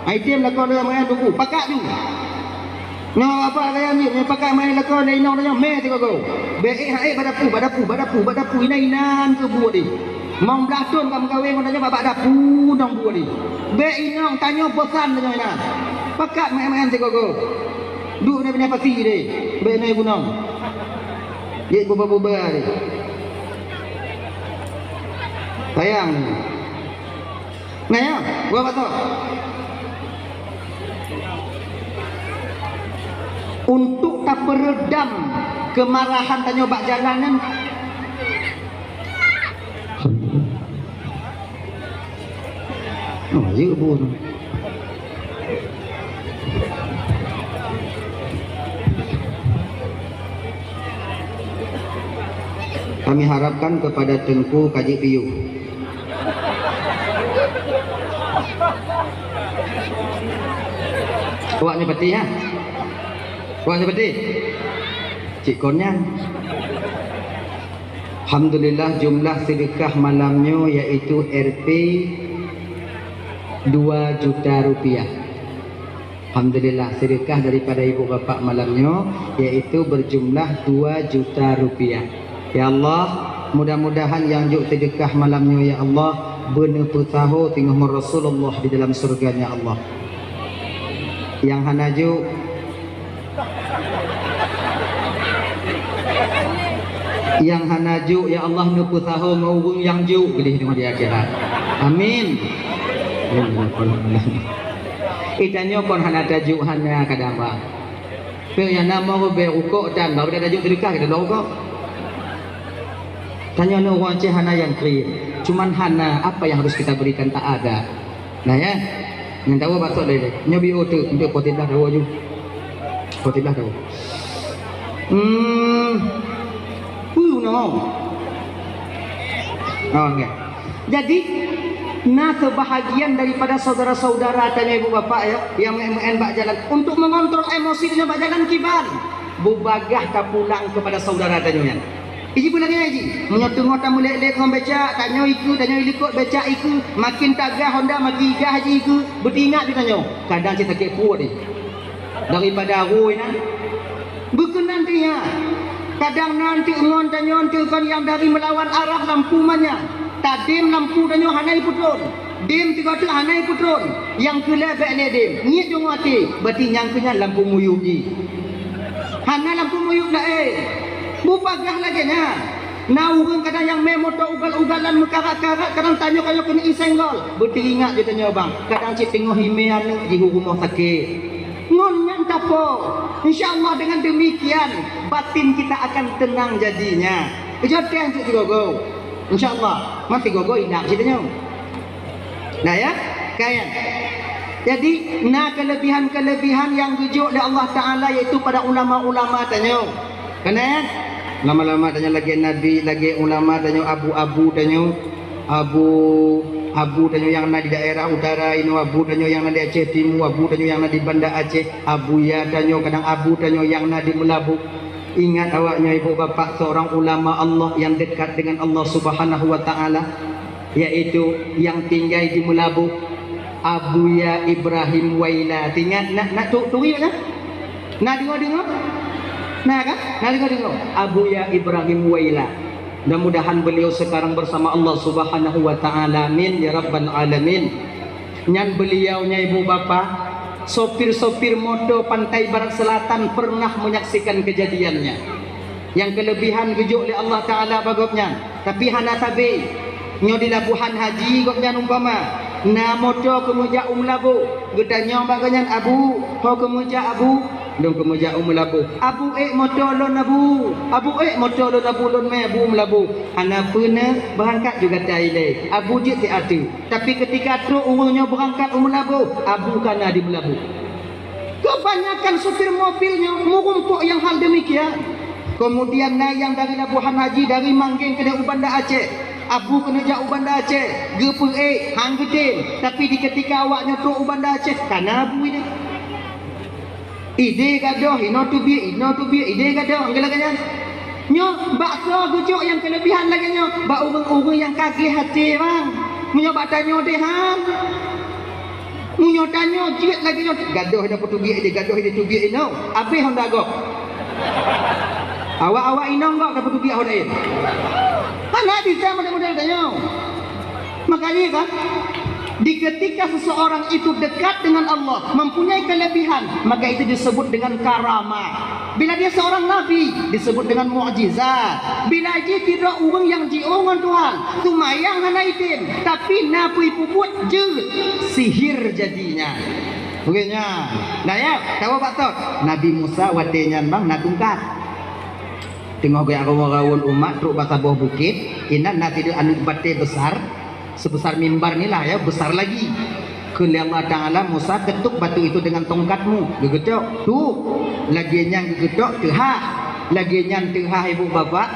Ai tem lakoe lé jamén tuku. Pakak ju. Nyoe apa gaya ni, ni pakak main lakoe lé inong nyoe mé tiko go. Bèk ék hai badapu, badapu, badapu, badapu inan-inan keu buet ni. Mong blah thon ka meugawe ngon tanyoe bak dapu nong buet ni. Bèk inong tanyoe bosan tanyoe inan. Pakak main-main tiko go. Duek na binèh pasi deh. Bèk na gunong. Jeuet buba-buba ni. Sayang ni. Nah ya, buah batok. Untuk taperedam kemarahan tanyoe bak jalan nyan. Oh, ya, Bu. Kami harapkan kepada Teungku Kaji Piyu. Awak nyoe pati, ha? Awak nyoe pati? Cik kon nyan. Alhamdulillah, jumlah sedekah malam nyoe yaitu R P dua juta rupiah. Alhamdulillah, sedekah daripada ibu bapak malam nyoe yaitu berjumlah dua juta rupiah. Ya Allah, mudah-mudahan nyang jok sedekah malam nyoe ya Allah, beuneupeusaho singoh ngon Rasulullah di dalam syurga-Nya Allah. Nyang hana jok Nyang hana jok, ya Allah, neupeusaho ngon ureueng nyang jok keudeh teuma di akhirat. Amin. Amin. Eh, tanyoe kon hana tajok hana kadang, bah. Peu nyang na mo bèe rukok dan baru dah tajok sedekah kita dua rukok. Tanyoe ni ureueng Aceh hana nyang kriet. Cuman hana apa yang harus kita berikan tak ada. Nah, ya. Nyang tahu batok deh. Nyobi otak untuk potiblah tahu aju. Potiblah tahu. Hmm. Huh, no. Oh, enggak. Jadi, na sebahagian daripada saudara-saudara tanyoe ibu bapak ya, yang main-main bak jalan untuk mengontrol emosi tanyoe bak jalan kiban. Bubagah ka pulang kepada saudara tanyoe nyan. Iji bulan nyan iji, meunyoe teungoh tameulek-lek ngon becak, tanyoe ikeue, tanyoe ilikot becak ikeue, makin tagah honda, makin gah ji ikeue, beutingat ju tanyoe, kadang cit sakét pruet ih. Daripada arui na, beukeunan teuh nyan. Kadang na eunteuk ngon tanyoe eunteuk kon nyang dari meulawan arah lampu manyang. Tadem lampu tanyoe hana ipeutron. Dem tiga teuk hana ipeutron. Nyang keu lhèe bèk lé dem. Ngiet deungoe até, berarti nyang keu nyan lampu muyueb jih. Hana lampu muyueb laén. Bubagah lagèe nyan. Na ureueng kadang nyang mé moto ugal-ugalan meukarat-karat, kadang tanyoe ka nyoe keuneuk isenggol. Beuteuingat ju tanyoe bang, kadang cit teungoh imé aneuk jih u rumoh sakét. Ngon nyan tapo. Insya Allah dengan demikian batin kita akan tenang jadinya. Ijoteng cit sigogo. Insya Allah, masih gogo indak cit tanyoe. Nah ya, kayan. Jadi, na kelebihan-kelebihan yang geujok lé Allah Ta'ala yaitu pada ulama-ulama tanyoe. Kan ya? Ulama-ulama tanyoe lagèe nabi, lagèe ulama tanyoe, abu-abu tanyoe, abu, abu tanyoe nyang na di daerah utara inoe, abu tanyoe nyang na di Aceh Timu, abu tanyoe nyang na di Banda Aceh, abuya tanyoe, kadang abu tanyoe nyang na di Meulaboh. Ingat awaknyoe ibu bapak, seorang ulama Allah yang dekat dengan Allah Subhanahu wa Ta'ala. Yaitu nyang tinggai di Meulaboh, Abuya Ibrahim Waila. Ingat, na, na tu, turi kan? Na deungoe-deungoe? Na kan? Na deungoe-deungoe? Abuya Ibrahim Waila. Mudah-mudahan beliau sekarang bersama Allah Subhanahu wa Ta'ala. Amin ya Rabbal Alamin. Nyan beliau nyan ibu bapa, sopir-sopir moto Pantai Barat Selatan pernah menyaksikan kejadiannya. Nyang kelebihan geujok lé Allah Ta'ala bak gobnyan, tapi hana sabe. Nyoe di Labuhan Haji gobnyan umpama, na moto keumeujak u Meulaboh, geutanyong bak gobnyan, "Abu, ho keumeujak Abu?" "Lôn keumeujak u Meulaboh." "Abu ék moto lôn Abu, Abu ék moto lôn Abu, lôn mé Abu u Meulaboh." "Hana peue na, beurangkat ju gata ilée." Abu jeuet siat teuk. Tapi keutika trok ureueng nyoe beurangkat u Meulaboh, Abu ka na di Meulaboh. Kebanyakan supir mobil nyoe meurumpok nyang hal demikian. Kemudian na nyang dari Labuhan Haji, dari Manggeng keudeh u Banda Aceh. Abu keuneuk jak u Banda Aceh, geupeuék, han geutem. Tapi di keutika awak nyoe trok u Banda Aceh, ka na Abu ideh. Ideh gadoh, inoe teubiet, inoe teubiet, ideh gadoh, ngon lagèe nyan. Nyoe bak soe geujok nyang keulebihan lagèe nyoe? Bak ureueng-ureueng nyang ka gleh até, bang. Meunyoe bak tanyoe deh han. Meunyoe tanyoe jeuet lagèe nyoe, gadoh inoe peuteubiet ideh, gadoh ideh teubiet inoe. Abéh honda gob. Awak-awak inong gob ka peuteubiet honda ideh. Hana bisa model-model tanyoe. Makanya kan, di ketika seseorang itu dekat dengan Allah, mempunyai kelebihan, maka itu disebut dengan karamah. Bila dia seorang nabi, disebut dengan mukjizat. Bila jih sidroe ureueng nyang jiôh ngon Tuhan, seumayang hana item, tapi na peue peubuet jeuet, sihir jadinya. Bukan nyan. Nah ya, tahu bak tot? Nabi Musa watèe nyan bang na tungkat. Teungoh geujak rawon-rawon umat trok bak saboh bukét, inan na sidroe aneuk batèe besar, sebesar mimbar ni lah ya, besar lagi. Kheun lé Allah Ta'ala, "Musa, ketuk batu itu dengan tongkatmu." Geugeutok, tuk. Lagèe nyan geugeutok, teuhah. Lagèe nyan teuhah ibu bapak.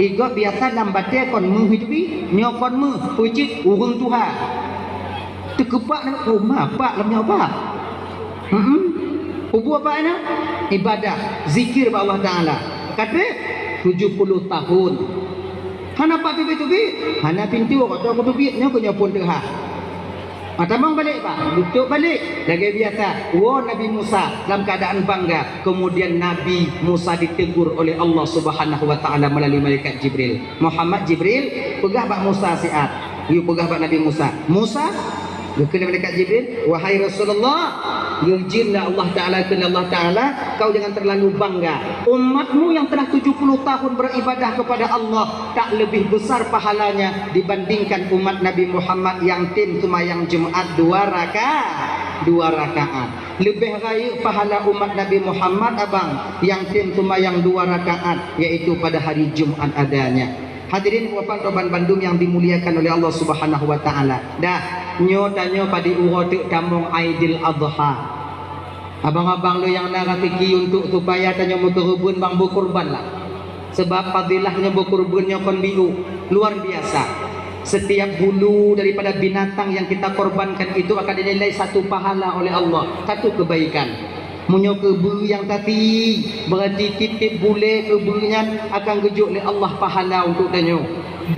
Igob biasa lam batèe kon méuh itu bi, nyoe kon méuh, peucit ureueng tuha. Teukeupak na, oh, ma, pak lam nyoe, pak. Hmm. Peubuet apa na? Ibadah, zikir bak Allah Ta'ala. Ka trép tujuh puluh tahun. Hana pat teubiet-teubiet, hana pintoe, ka trép teubiet, nyoe keu nyoe phon teuhah. Ah, tamong balek, Pak. Geutok balek. Lagèe biasa, woe Nabi Musa lam keuadaan bangga. Kemudian Nabi Musa ditegur oleh Allah Subhanahu wa Ta'ala melalui malaikat Jibril. "Muhammad Jibril, peugah bak Musa siat." Yue peugah bak Nabi Musa. Musa, geukheun lé malaikat Jibril, "Wahai Rasulullah," geujin lé Allah Ta'ala, kheun lé Allah Ta'ala, "kau jangan terlalu bangga. Umatmu yang telah tujuh puluh tahun beribadah kepada Allah, tak lebih besar pahalanya dibandingkan umat Nabi Muhammad yang tem seumayang Jumat dua raka-, dua rakaat. Leubeh rayeuk pahala umat Nabi Muhammad, abang, yang tem seumayang dua rakaat, yaitu pada hari Jumat adanya." Hadirin, Bapak, Ibu, bandum yang dimuliakan oleh Allah Subhanahu wa Ta'ala. Dah, Nyoe tanyoe padum uroe teuk tamong Aidil Adha. Abang-abang lôn nyang na raseuki untuk supaya tanyoe meukeureubeuen bang beukurban lah. Sebab fadilah nyoe beukurban nyoe kon biôh, luar biasa. Setiap bulu daripada binatang yang kita korbankan itu akan dinilai satu pahala oleh Allah, satu kebaikan. Meunyoe keu beu nyang tati, berarti tieb-tieb bulée keu beu nyan akan geujok lé Allah pahala untuk tanyoe.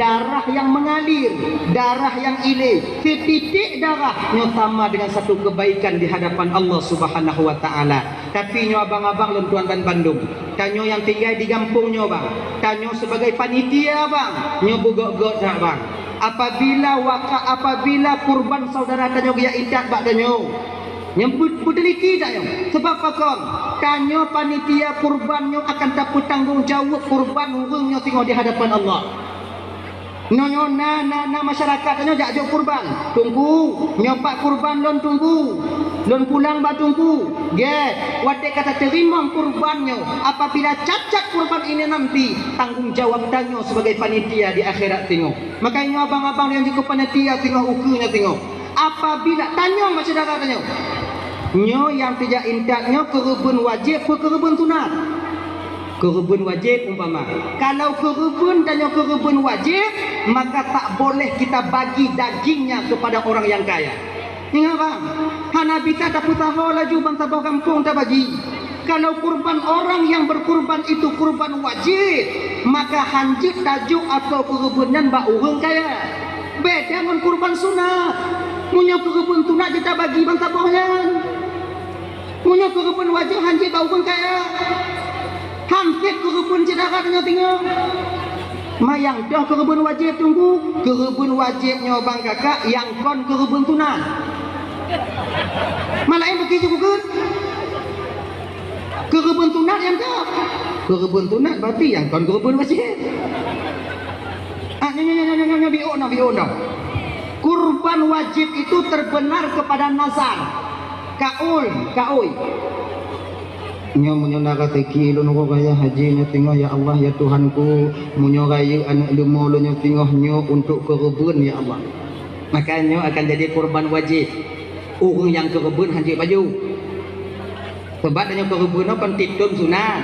Darah yang mengalir, darah yang ilée, sititik darah nyoe sama dengan satu kebaikan di hadapan Allah Subhanahu wa Ta'ala. Tapi nyoe abang-abang lôn tuan dan bandum, tanyoe nyang tinggai di gampông nyoe bang, tanyoe sebagai panitia bang, nyoe beugok-gok that bang. Apabila waka, apabila kurban saudara tanyoe geujak intat bak tanyoe, nyang beu-, beuteliki tanyoe. Sebab pakon? Tanyoe panitia kurban nyoe akan tapeutanggong jaweueb kurban ureuëng nyoe singoh di hadapan Allah. Nyoe, nyoe na, na, na masyarakat tanyoe jak jok kurban. Teungku, nyoe pat kurban lôn Teungku. Lôn pulang bak Teungku. Gét, watée ka tateurimong kurban nyoe, apabila cacat kurban ini nanti, tanggong jawab tanyoe sebagai panitia di akhirat singoh. Maka nyoe abang-abang nyang jikeu panitia singoh ukeue nyoe singoh. Apabila tanyoe bak syedara tanyoe, nyoe nyang teujak intat nyoe keureubeuen wajéb peu keureubeuen sunat? Keureubeuen wajéb umpama. Kalau keureubeuen tanyoe keureubeuen wajéb, maka tak boleh kita bagi dagingnya kepada orang yang kaya. Ingat bang, hana bisa tapeusaho laju bansaboh gampông tabagi. Kalau kurban orang yang berkurban itu kurban wajib, maka hanjeuet tajok atau keureubeuen nyan bak ureuëng kaya. Beda ngon kurban sunat. Meunyoe keureubeuen sunat jeuet tabagi bansaboh nyan. Meunyoe keureubeuen wajéb hanjeuet bak ureuëng kaya. Hanjeuet keureubeuen syedara tanyoe singoh. Manyang toh keureubeuen wajéb Teungku, keureubeuen wajéb nyoe bang kakak nyang kon keureubeuen sunat. Malaén bagi jukeukeuen. Keureubeuen sunat nyang ka. Keureubeuen sunat berarti nyang kon keureubeuen wajéb. Ah, nyoe, nyoe, nyoe, biôh na, biôh na. Kurban wajib itu terbenar kepada nazar. Kaul, kaul. Nyoe meunyoe na raseuki lôn uroe raya haji nyoe singoh, ya Allah, ya Tuhanku, meunyoe rayeuk aneuk leumo lôn nyoe singoh nyoe untuk keureubeuen, ya Allah. Maka nyoe akan jadi kurban wajéb. Ureuëng nyang keureubeuen hanjeuet baju. Sebab tanyoe keureubeuen nyoe kon tieb thon sunat.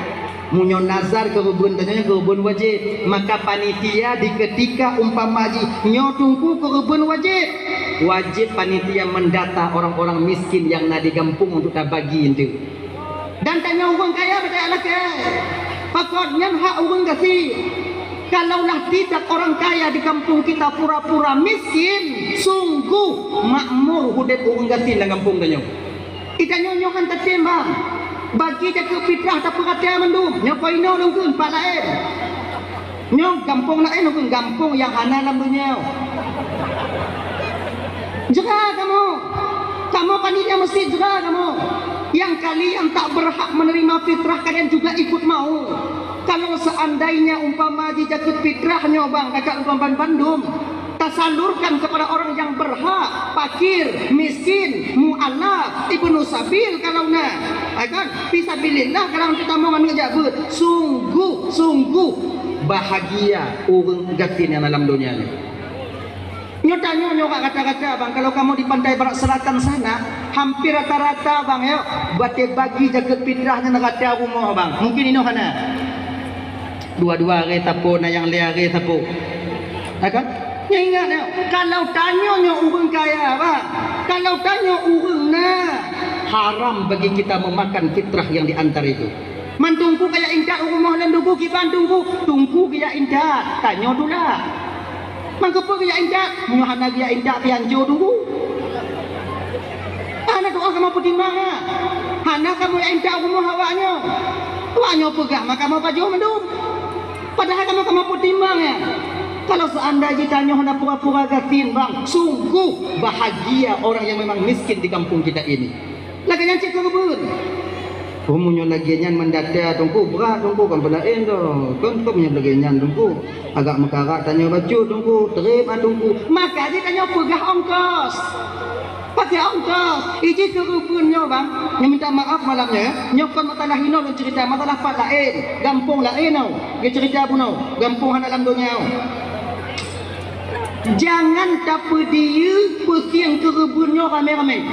Meunyoe nazar keureubeuen tanyoe nyoe keureubeuen wajéb, maka panitia di keutika umpama jih nyoe Teungku keureubeuen wajéb, wajéb panitia mendata orang-orang miskin nyang na di gampông untuk tabagi eunteuk. Dan tanyoe ureuëng kaya beutajak lakée. Pakon nyan hak ureuëng gasien. Kalaulah tidak orang kaya di kampung kita pura-pura miskin, sungguh makmur udeb ureuëng gasien lam gampông tanyoe. Di tanyoe nyoe kan tatem bang. Bagi jakeuet fitrah tapeurata mandum. Nyoe kon inoe lôn kheun pat laén. Nyoe gampông laén lôn kheun, gampông nyang hana lam donya. Jera kamoe. Kamoe panitia masjid jera kamoe. Nyang kali nyang tak berhak menerima fitrah kalian juga ikut mau. Kalau seandainya umpama jih jakeuet fitrah nyoe bang, kakak lôn tuan bandum, tasalurkan kepada orang yang berhak, fakir, miskin, mualaf, ibnu sabil kalau na, ha kan? Fisabilillah kalau teutamong aneuk jak beuet. Sungguh, sungguh bahagia ureuëng gasien nyang dalam donya nyoe. Nyoe tanyoe nyoe rata-rata bang, kalau kamoe di Pantai Barat Selatan sana, hampir rata-rata bang ya, batée bagi jakeuet fitrah nyan rata rumoh bang. Mungkin inoe hana. Dua-dua hari sapo, na nyang lhée hari sapo. Ha kan? Nyoe ingat nyoe, kalau tanyoe nyoe ureuëng kaya bang, kalau tanyoe ureuëng na, haram bagi kita memakan fitrah yang diantar itu. Man Teungku kaya intat u rumoh lôn Teungku kiban Teungku, Teungku kaya intat, tanyoe dula. Man keupeue kaya intat, nyoe hana kaya intat pian jo Teungku. Hana tu'oh kamoe peutimang, ha? Hana kamoe intat u rumoh awak nyoe. Awak nyoe peugah ma kamoe pajoh mandum. Padahai kamoe, kamoe peutimang, ya. Kalau seandai jih tanyoe hana pura-pura gasien, bang, sungguh bahagia orang yang memang miskin di kampung kita ini. Lagée nyan cit keureubeuen. Oh, meunyoe lagée nyan mandata Teungku, brat Teungku, kon peulaén doh. Kon, kon meunyoe lagée nyan Teungku. Agak meukarat tanyoe bacut Teungku, trép ah Teungku. Maka jih tanyoe peugah ongkos. Pakai ongkos. Iji keureubeuen nyoe bang. Nyoe minta maaf malam nyoe, ya. Nyoe kon masalah inoe lôn cerita, masalah pat laén, gampông laén nyoe. Geucerita bunoe, gampông hana lam donya nyoe. Jangan tapeudiyeu peusieng keureubeuen nyoe ramé-ramé.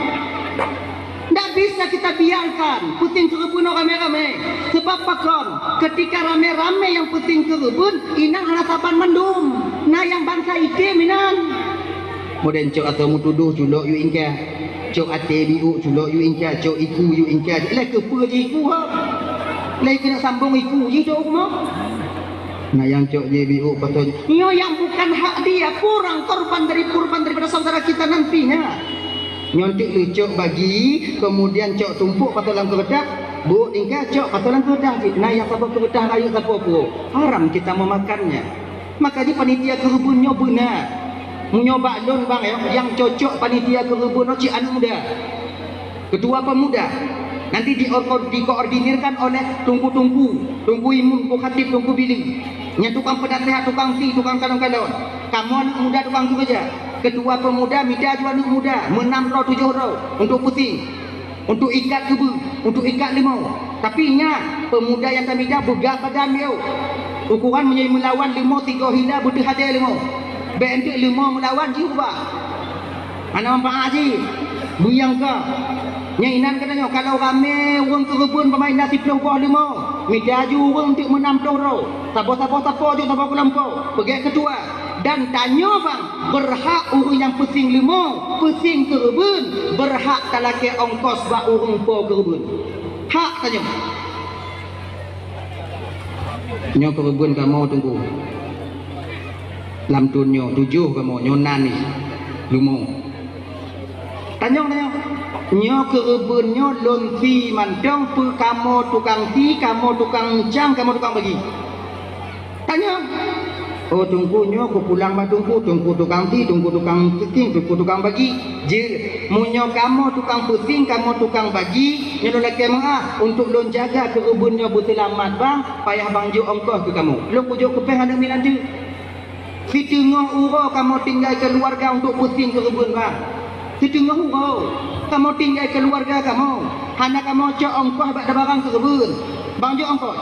Ndak bisa kita biarkan peusieng keureubeuen nyoe ramé-ramé. Sebab pakon? Ketika ramé-ramé nyang peusieng keureubeuen, inan hana saban mandum. Na nyang bansa item inan. Modern cok atau meutudoh culok yue ingka. Cok até biôk culok yue ingka, cok iku yue ingka. Lé keupeue jih iku ho? Lé keuneuk sambong iku jih cok umoe? Na nyang cok jih biôk patong. Nyoe nyang bukan hak dia, kurang korban dari kurban daripada saudara kita nantinya. Nyoe teuk leucok bagi, kemudian cok tumpuk patong lam keureutah, buet ingka cok patong lam keureutah jih. Na nyang saboh keureutah rayeuk saboh puwoe. Haram kita memakannya. Maka jih panitia keureubeuen nyoe beuna. Meunyoe bak lôn bang ya, nyang cocok panitia keureubeuen nyoe cit aneuk muda. Ketua pemuda nanti diorko-, dikoordinirkan oleh tungku-tungku, tungku imum, tungku khatib, tungku bili. Nyang tukang penasehat, tukang si, tukang kalon-kalon. Kamoe aneuk muda tukang keureuja. Ketua pemuda mita ju aneuk muda meunam droe tujoh droe untuk pusing, untuk ikat keubeue, untuk ikat leumo. Tapi ingat, pemuda nyang tamita beugah badan yo. Ukuran meunyoe meulawan leumo tiga hila beuteuh hadé leumo. Bék enteuk leumo meulawan jih ubah. Hana manfaat jih. Buyang ka. Nyang inan kata nyoe, kalau ramé ureuëng keureubeuen pemain na siploh boh leumo, mita ju ureuëng teuk meunam ploh droe. Saboh-saboh sapo ju saboh kelompok, peugét ketua. Dan tanyoe bang, beurhak ureuëng nyang peusieng leumo, peusieng keureubeuen, beurhak talakée ongkos bak ureuëng po keureubeuen. Hak tanyoe. Nyoe keureubeuen kamoe teungku. Lam thon nyoe tujoh kamoe nyoe nan ni leumo. Tanyong, tanyong. Nyoe keureubeuen nyoe lôn si mantong peu kamoe tukang si, kamoe tukang cang, kamoe tukang bagi. Tanyong. Oh teungku nyoe kupulang bak teungku, teungku tukang si, teungku tukang peusieng, teungku tukang bagi. Jeuet, meunyoe kamoe tukang peusieng, kamoe tukang bagi, nyoe lôn lakée meuah untuk lôn jaga keureubeuen nyoe beuseulamat bang, payah bang jok ongkos keu kamoe. Lôn kujok keu péng aneuk miet lanjut. Siteungoh uroe kamoe tinggai keuluwarga untuk peusieng keureubeuen bang. Siteungoh uroe kamoe tinggai keuluwarga kamoe, hana kamoe cok ongkos bak tabarang keureubeuen. Bang jok ongkos.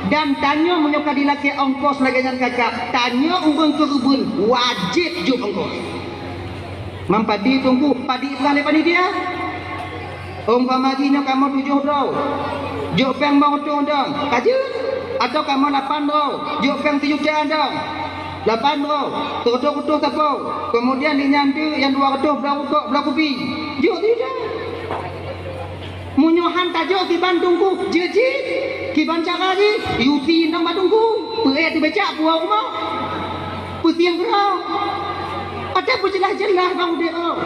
Dan tanyoe meunyoe ka dilakée ongkos lagée nyan kakak, tanyoe ureuëng keureubeuen wajéb jok ongkos. Mam padi teungku, padi peugah lé panitia. Umpama jih nyoe kamoe tujoh droe, jok péng bang reutôh dong, ka jeuet? Atawa kamoe lapan droe, jok péng sijuta dong, lapan droe, sireutôh-reutôh sapo. Keumudian di nyan teuk nyang dua reutôh bloe rukok, bloe kupi, jok sijuta. Meunyoe han tajok kiban teungku, jeuet cit. Kiban cara jih, yusi dong bak teungku. Peuék teubecak puwoe rumoh. Peusieng keudroe. Até peujeulaih-jeulaih bang udeb, oh.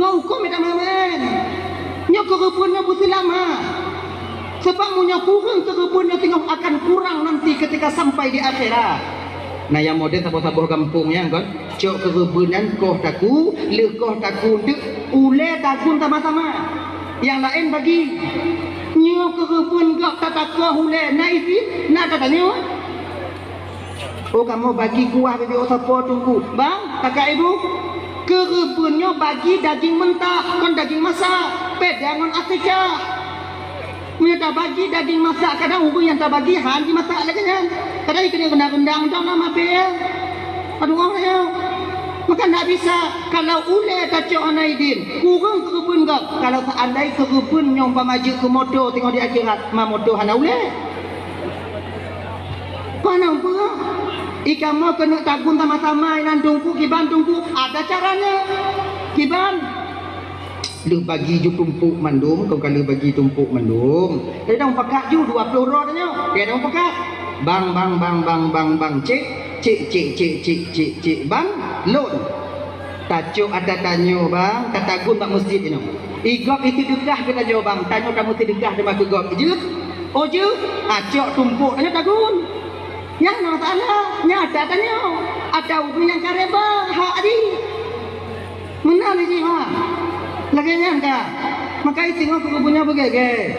Ngon huköm nyang tameuén. Nyoe keureubeuen nyoe beuseulamat. Sebab meunyoe kureueng keureubeuen nyoe singoh akan kurang nanti ketika sampai di akhirat. Nah, nyang model saboh-saboh gampông nyan kon, cok keureubeuen nyan koh taku, lheueh koh taku teuk, ulée tagun sama-sama. Nyang laén bagi. Nyoe keureubeuen gob tatakoh ulée, na idin, na tatanyoe. Oh, kamoe bagi kuah bibit sapo teungku. Bang, kakak ibu, keureubeuen nyoe bagi daging mentah, kon daging masak. Beda ngon atikah. Meunyoe tabagi daging masak, kadang ureuëng nyang tabagi han jimasak lagée nyan. Kadang ikeuneuk rendang-rendang dong lam apé. Aduh, oh, ya. Maka ndak bisa. Kalau ulée tacok hana idin, kureueng keureubeuen gob. Kalau seandai keureubeuen nyoe umpama jeuet keu moto teungoh di akhirat, ma moto hana ulée. Kon peue? Ikamoe keuneuk tagun sama-sama inan teungku, kiban teungku, ada caranya. Kiban. Lheueh bagi ju tumpuk mandum, kon ka lheueh bagi tumpuk mandum. Kadang pakat ju dua ploh droe tanyoe. Kadang pakat. Bang, bang, bang, bang, bang, bang. Cek, cek, cek, cek, cek, cek, cek. Bang, lôn. Tacok ata tanyoe bang, tatagun bak meuseujid inoe. Igob iseudeukah keu tanyoe bang, tanyoe tameuseudekah teuma keu gob. Jeuet? Oh jeuet? Acok tumpok tanyoe tagun. Nyang na masalah, nyang ata tanyoe. Ata ureuëng nyang kareba, hak jih. Meunan jih ha. Lagée nyan ka. Maka itingoh keu geubeunyoe beugée-gée.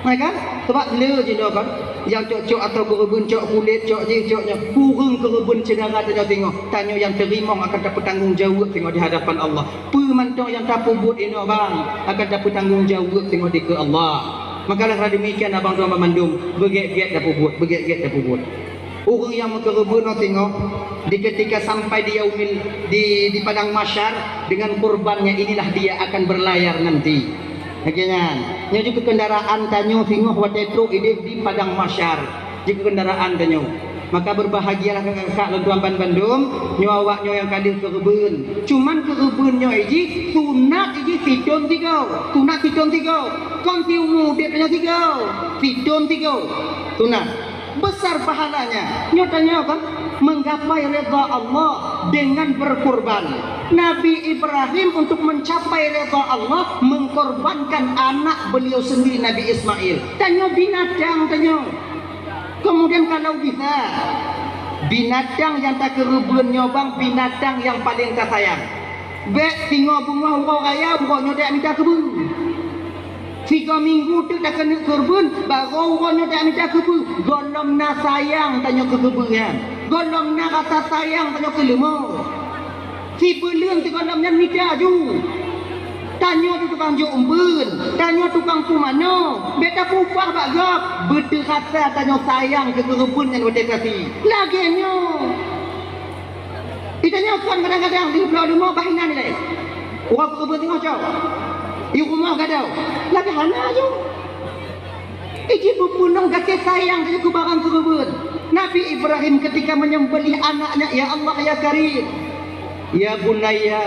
Hai kan? Sabab le jinoe kan, nyang cok-cok atau keureubeuen, cok kulét, cok jih, cok nyoe, kureueng keureubeuen syedara tanyoe singoh. Tanyoe nyang teurimong akan tapeutanggong jaweueb singoh di hadapan Allah. Peue mantong nyang tapeubuet inoe bang akan tapeutanggong jaweueb singoh dikeue Allah. Maka lagée demikian abang tuan banmandum, beugét-gét tapeubuet, beugét-gét tapeubuet. Ureuëng nyang meukeureubeuen singoh, di ketika sampai di yaumil, di, di padang mahsyar, dengan kurbannya inilah dia akan berlayar nanti. Lagée nyan, nyoe jeuet keu kendaraan tanyoe singoh watée trok idéh di padang mahsyar. Jeuet keu kendaraan tanyoe. Maka berbahagialah kakak-kakak lôn tuan ban bandum, nyoe awak nyoe nyang ka lheueh keureubeuen. Cuman keureubeuen nyoe jih, sunat jih sithon sigoe. Sunat sithon sigoe. Kon siumu udeb tanyoe sigoe. Sithon sigoe. Sunat. Besar pahalanya. Nyoe tanyoe kan menggapai redha Allah dengan berkurban. Nabi Ibrahim untuk mencapai redha Allah mengkorbankan anak beliau sendiri Nabi Ismail. Tanyoe binatang tanyoe. Kemudian kalau bisa, binatang nyang takeureubeuen nyoe bang binatang nyang paleng tasayang. Bék singoh beungoh uroe raya uroe nyoe dak mita keubeue. Sigoe minggu teuk takeuneuk keureubeuen, barô uroe nyoe dak mita keubeue. Gohlom na sayang tanyoe keu keubeue nyan. Gohlom na rasa sayang tanyoe keu leumo. Sibuleuen sigohlom nyan mita ju. Tanyoe tu tukang jok umbeuen, tanyoe tukang pumano. Bék tapeuupah bak gob, beuteurasa tanyoe sayang keu keureubeuen nyan watée tasi. Lagée nyoe. Itanyoe kon kadang-kadang di bloe leumo bah inan ilée. Uroe keureubeuen teungoh cok. I rumoh gadôh. Lagée hana ju. Iji beupeunoh gaséh sayang tanyoe keu barang keureubeuen. Nabi Ibrahim ketika menyembelih anaknya, "Ya Allah, ya Karim. Ya bunayya,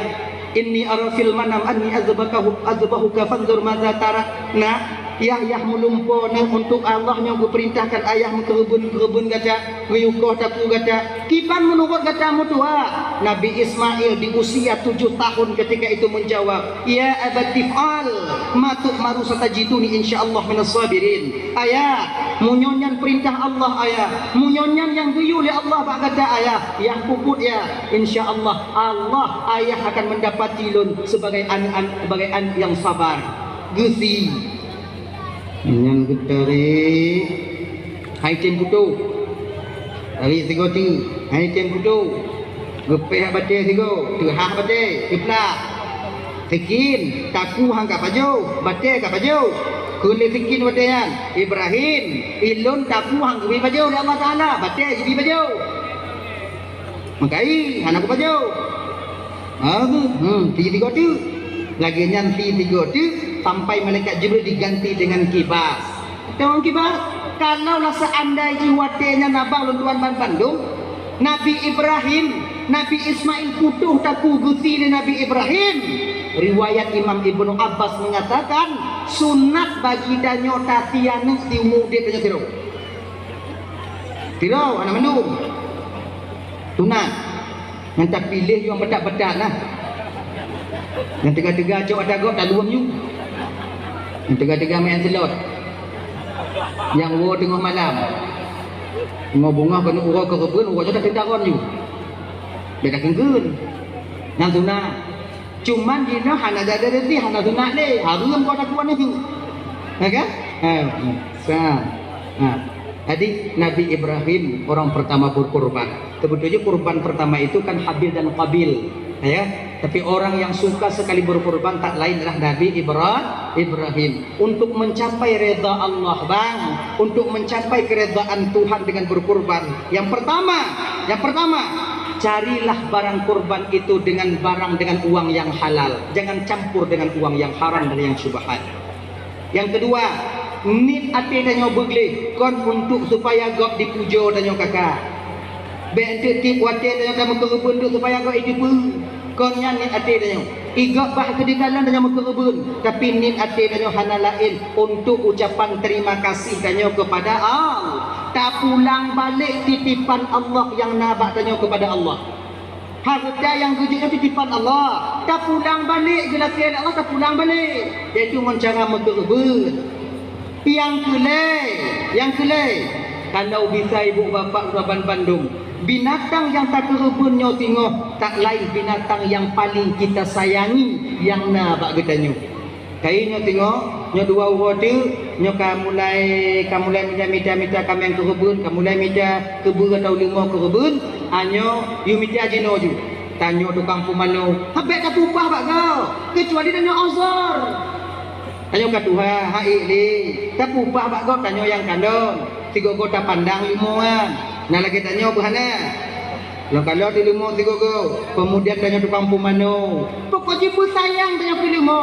inni ara fil manam anni azbahuka, azbahuka fanzur madza tara." Nak, Yah, Yah meulumpo nyoe untuk Allah nyoe geupeurintahkan ayah meukeureubeuen-keureubeuen gata, geuyue koh takue gata. Kiban meunurot gata meutuha, Nabi Ismail di usia tujuh tahun ketika itu menjawab, "Ya abati if'al ma tu'maru satajiduni insyaallah minas sabirin." Ayah, meunyoe nyan peurintah Allah, ayah. Meunyoe nyan nyang geuyue lé Allah bak gata, ayah, Yah peubuet, Yah. Insyaallah, Allah, ayah akan mendapati lôn sebagai an-, an-, sebagai aneuk nyang sabar. Geusi. Nyan geutari. Hai tem putôh. Tari sigoe teuk. Hai tem putôh. Geupéh batée sigoe, teuhah batée, geuplah. Sikin, takue han ka pajoh, batée ka pajoh. Kheun lé sikin watée nyan, "Ibrahim, ilôn takue han geubri pajoh lé Allah Taala, batée geubri pajoh." Meukai, hana kupajoh. Ah, hmm, si tiga teuk. Lagée nyan si tiga teuk, sampai malaikat Jibril diganti dengan kibas. Teuh kibas, kalaulah seandai jih watée nyan abang lôn tuan ban bandum, Nabi Ibrahim, Nabi Ismail putôh takue geusi lé Nabi Ibrahim. Riwayat Imam Ibnu Abbas mengatakan, sunat bagi tanyoe tasi aneuk siumu udeb tanyoe sidroe. Sidroe hana mandum. Sunat. Nyan tapiléh nyang beutak-beutak lah. Nyang teuga-teuga cok ata gob taluem ju. Nyang teuga-teuga main slot. Nyang woe teungoh malam. Teungoh beungoh keuneuk uroe keureubeuen, uroe nyoe tateutaron ju. Bék takeun-keun. Nyan sunat. Cuman jinoe hana jadi rezeki, hana sunat lé. Hareuem keu takue nyan. Ya kan? Ha, sa. Ha. Jadi Nabi Ibrahim orang pertama berkurban. Sebetulnya kurban pertama itu kan Habil dan Qabil, ya. Tapi orang yang suka sekali berkurban tak lain adalah Nabi Ibra-, Ibrahim. Untuk mencapai reda Allah, bang, untuk mencapai keredaan Tuhan dengan berkurban, yang pertama, yang pertama, carilah barang kurban itu dengan barang, dengan uang yang halal. Jangan campur dengan uang yang haram dan yang syubhat. Yang kedua, niet até tanyoe beugleh kon untuk supaya gob dipujoe tanyoe kaka. Bék enteuk tieb watée tanyoe tameukeureubeuen untuk supaya gob jiteupeue. Kon nyan niet até tanyoe. Igob bah keu dikalon tanyoe meukeureubeuen, tapi niet até tanyoe hana laén untuk ucapan terima kasih tanyoe kepada Allah. Tapulang balek titipan Allah nyang na bak tanyoe kepada Allah. Hareuta nyang geujok nyoe titipan Allah. Tapulang balek geulakée lé Allah, tapulang balek. Yaitu ngon cara meukeureubeuen. Nyang keulhée, nyang keulhée, kalau bisa ibu bapak droe ban bandum, binatang nyang takeureubeuen nyoe singoh tak lain binatang nyang paleng kita sayangi nyang na bak geutanyoe. Kayée nyoe singoh, nyoe dua uroe teuk, nyoe ka mulai, ka mulai mita-mita, mita kaméng keureubeuen, ka mulai mita keubeue atau leumo keureubeuen, a nyoe yue mita jinoe ju. Tanyoe tukang pumano, ha bék tapeupah bak gob, keucuali tanyoe ozor. Tanyoe ka tuha, ha ék lé, tapeupah bak gob tanyoe nyang kalon, sigoe-goe tapandang leumo nyan. Na lagée tanyoe beuhana. Lôn kalon di leumo sigogo, kemudian tanyoe tukang pumano. Pokok jih peusayang tanyoe keu leumo.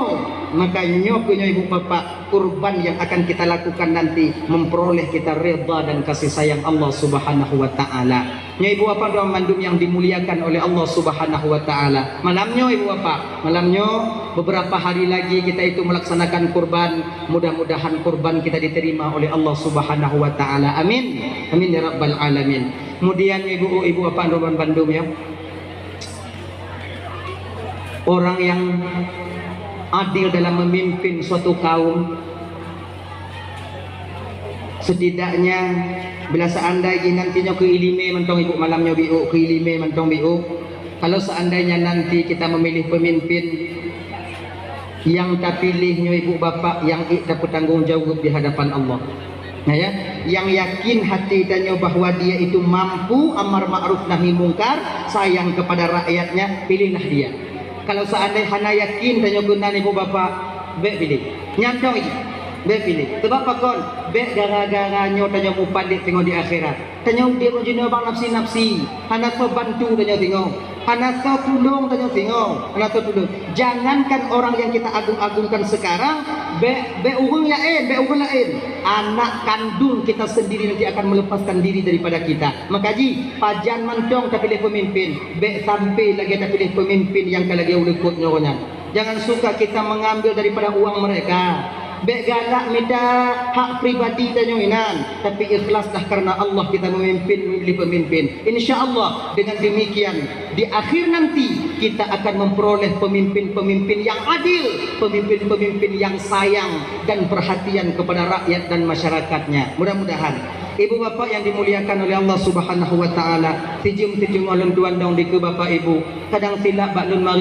Maka nyoe keuh nyoe ibu bapak, kurban yang akan kita lakukan nanti memperoleh kita ridha dan kasih sayang Allah Subhanahu wa taala. Nyoe ibu bapak doa mandum yang dimuliakan oleh Allah Subhanahu wa taala. Malam nyoe ibu bapak, malam nyoe beberapa hari lagi kita itu melaksanakan kurban. Mudah-mudahan kurban kita diterima oleh Allah Subhanahu wa taala. Amin. Amin ya rabbal alamin. Kemudian ibu, ibu bapak doa mandum ya. Orang yang adil dalam memimpin suatu kaum, setidaknya bila seandai jih nanti nyoe keu ileumé mantong ibu malam nyoe biu, keu ileumé mantong biu, kalau seandainya nanti kita memilih pemimpin yang tapiléh nyoe ibu bapak yang ék tapeutanggong jaweueb di hadapan Allah. Nah ya, yang yakin hati tanyoe bahwa dia itu mampu amar ma'ruf nahi mungkar, sayang kepada rakyatnya, pilihlah dia. Kalau seandai hana yakin tanyoe keunan ibu bapak, bék piléh. Nyantong iji, bék piléh. Sebab pakon? Bék gara-gara nyoe tanyoe mupalit teungoh di akhirat. Tanyoe udeb ngon jinoe bak nafsi-nafsi, hana soe bantu tanyoe singoh, hana soe tulông tanyoe singoh, hana soe tulông. Jangankan orang yang kita agung-agungkan sekarang, bék, bék ureuëng laén, bék ureuëng laén. Anak kandung kita sendiri nanti akan melepaskan diri daripada kita. Maka jih, pajan mantong tapiléh pemimpin, bék sampai lagée tapiléh pemimpin nyang ka lagée uleukot nyoe nyan. Jangan suka kita mengambil daripada uang mereka. Bék galak mita hak pribadi tanyoe inan, tapi ikhlaslah karena Allah kita memimpin, memilih pemimpin. Insya Allah, dengan demikian, di akhir nanti kita akan memperoleh pemimpin-pemimpin yang adil, pemimpin-pemimpin yang sayang dan perhatian kepada rakyat dan masyarakatnya. Mudah-mudahan. Ibu bapak yang dimuliakan oleh Allah Subhanahu wa taala, sijeuem-sijeuem ulôn tuan dong dikeue bapak ibu, kadang silap bak lôn mari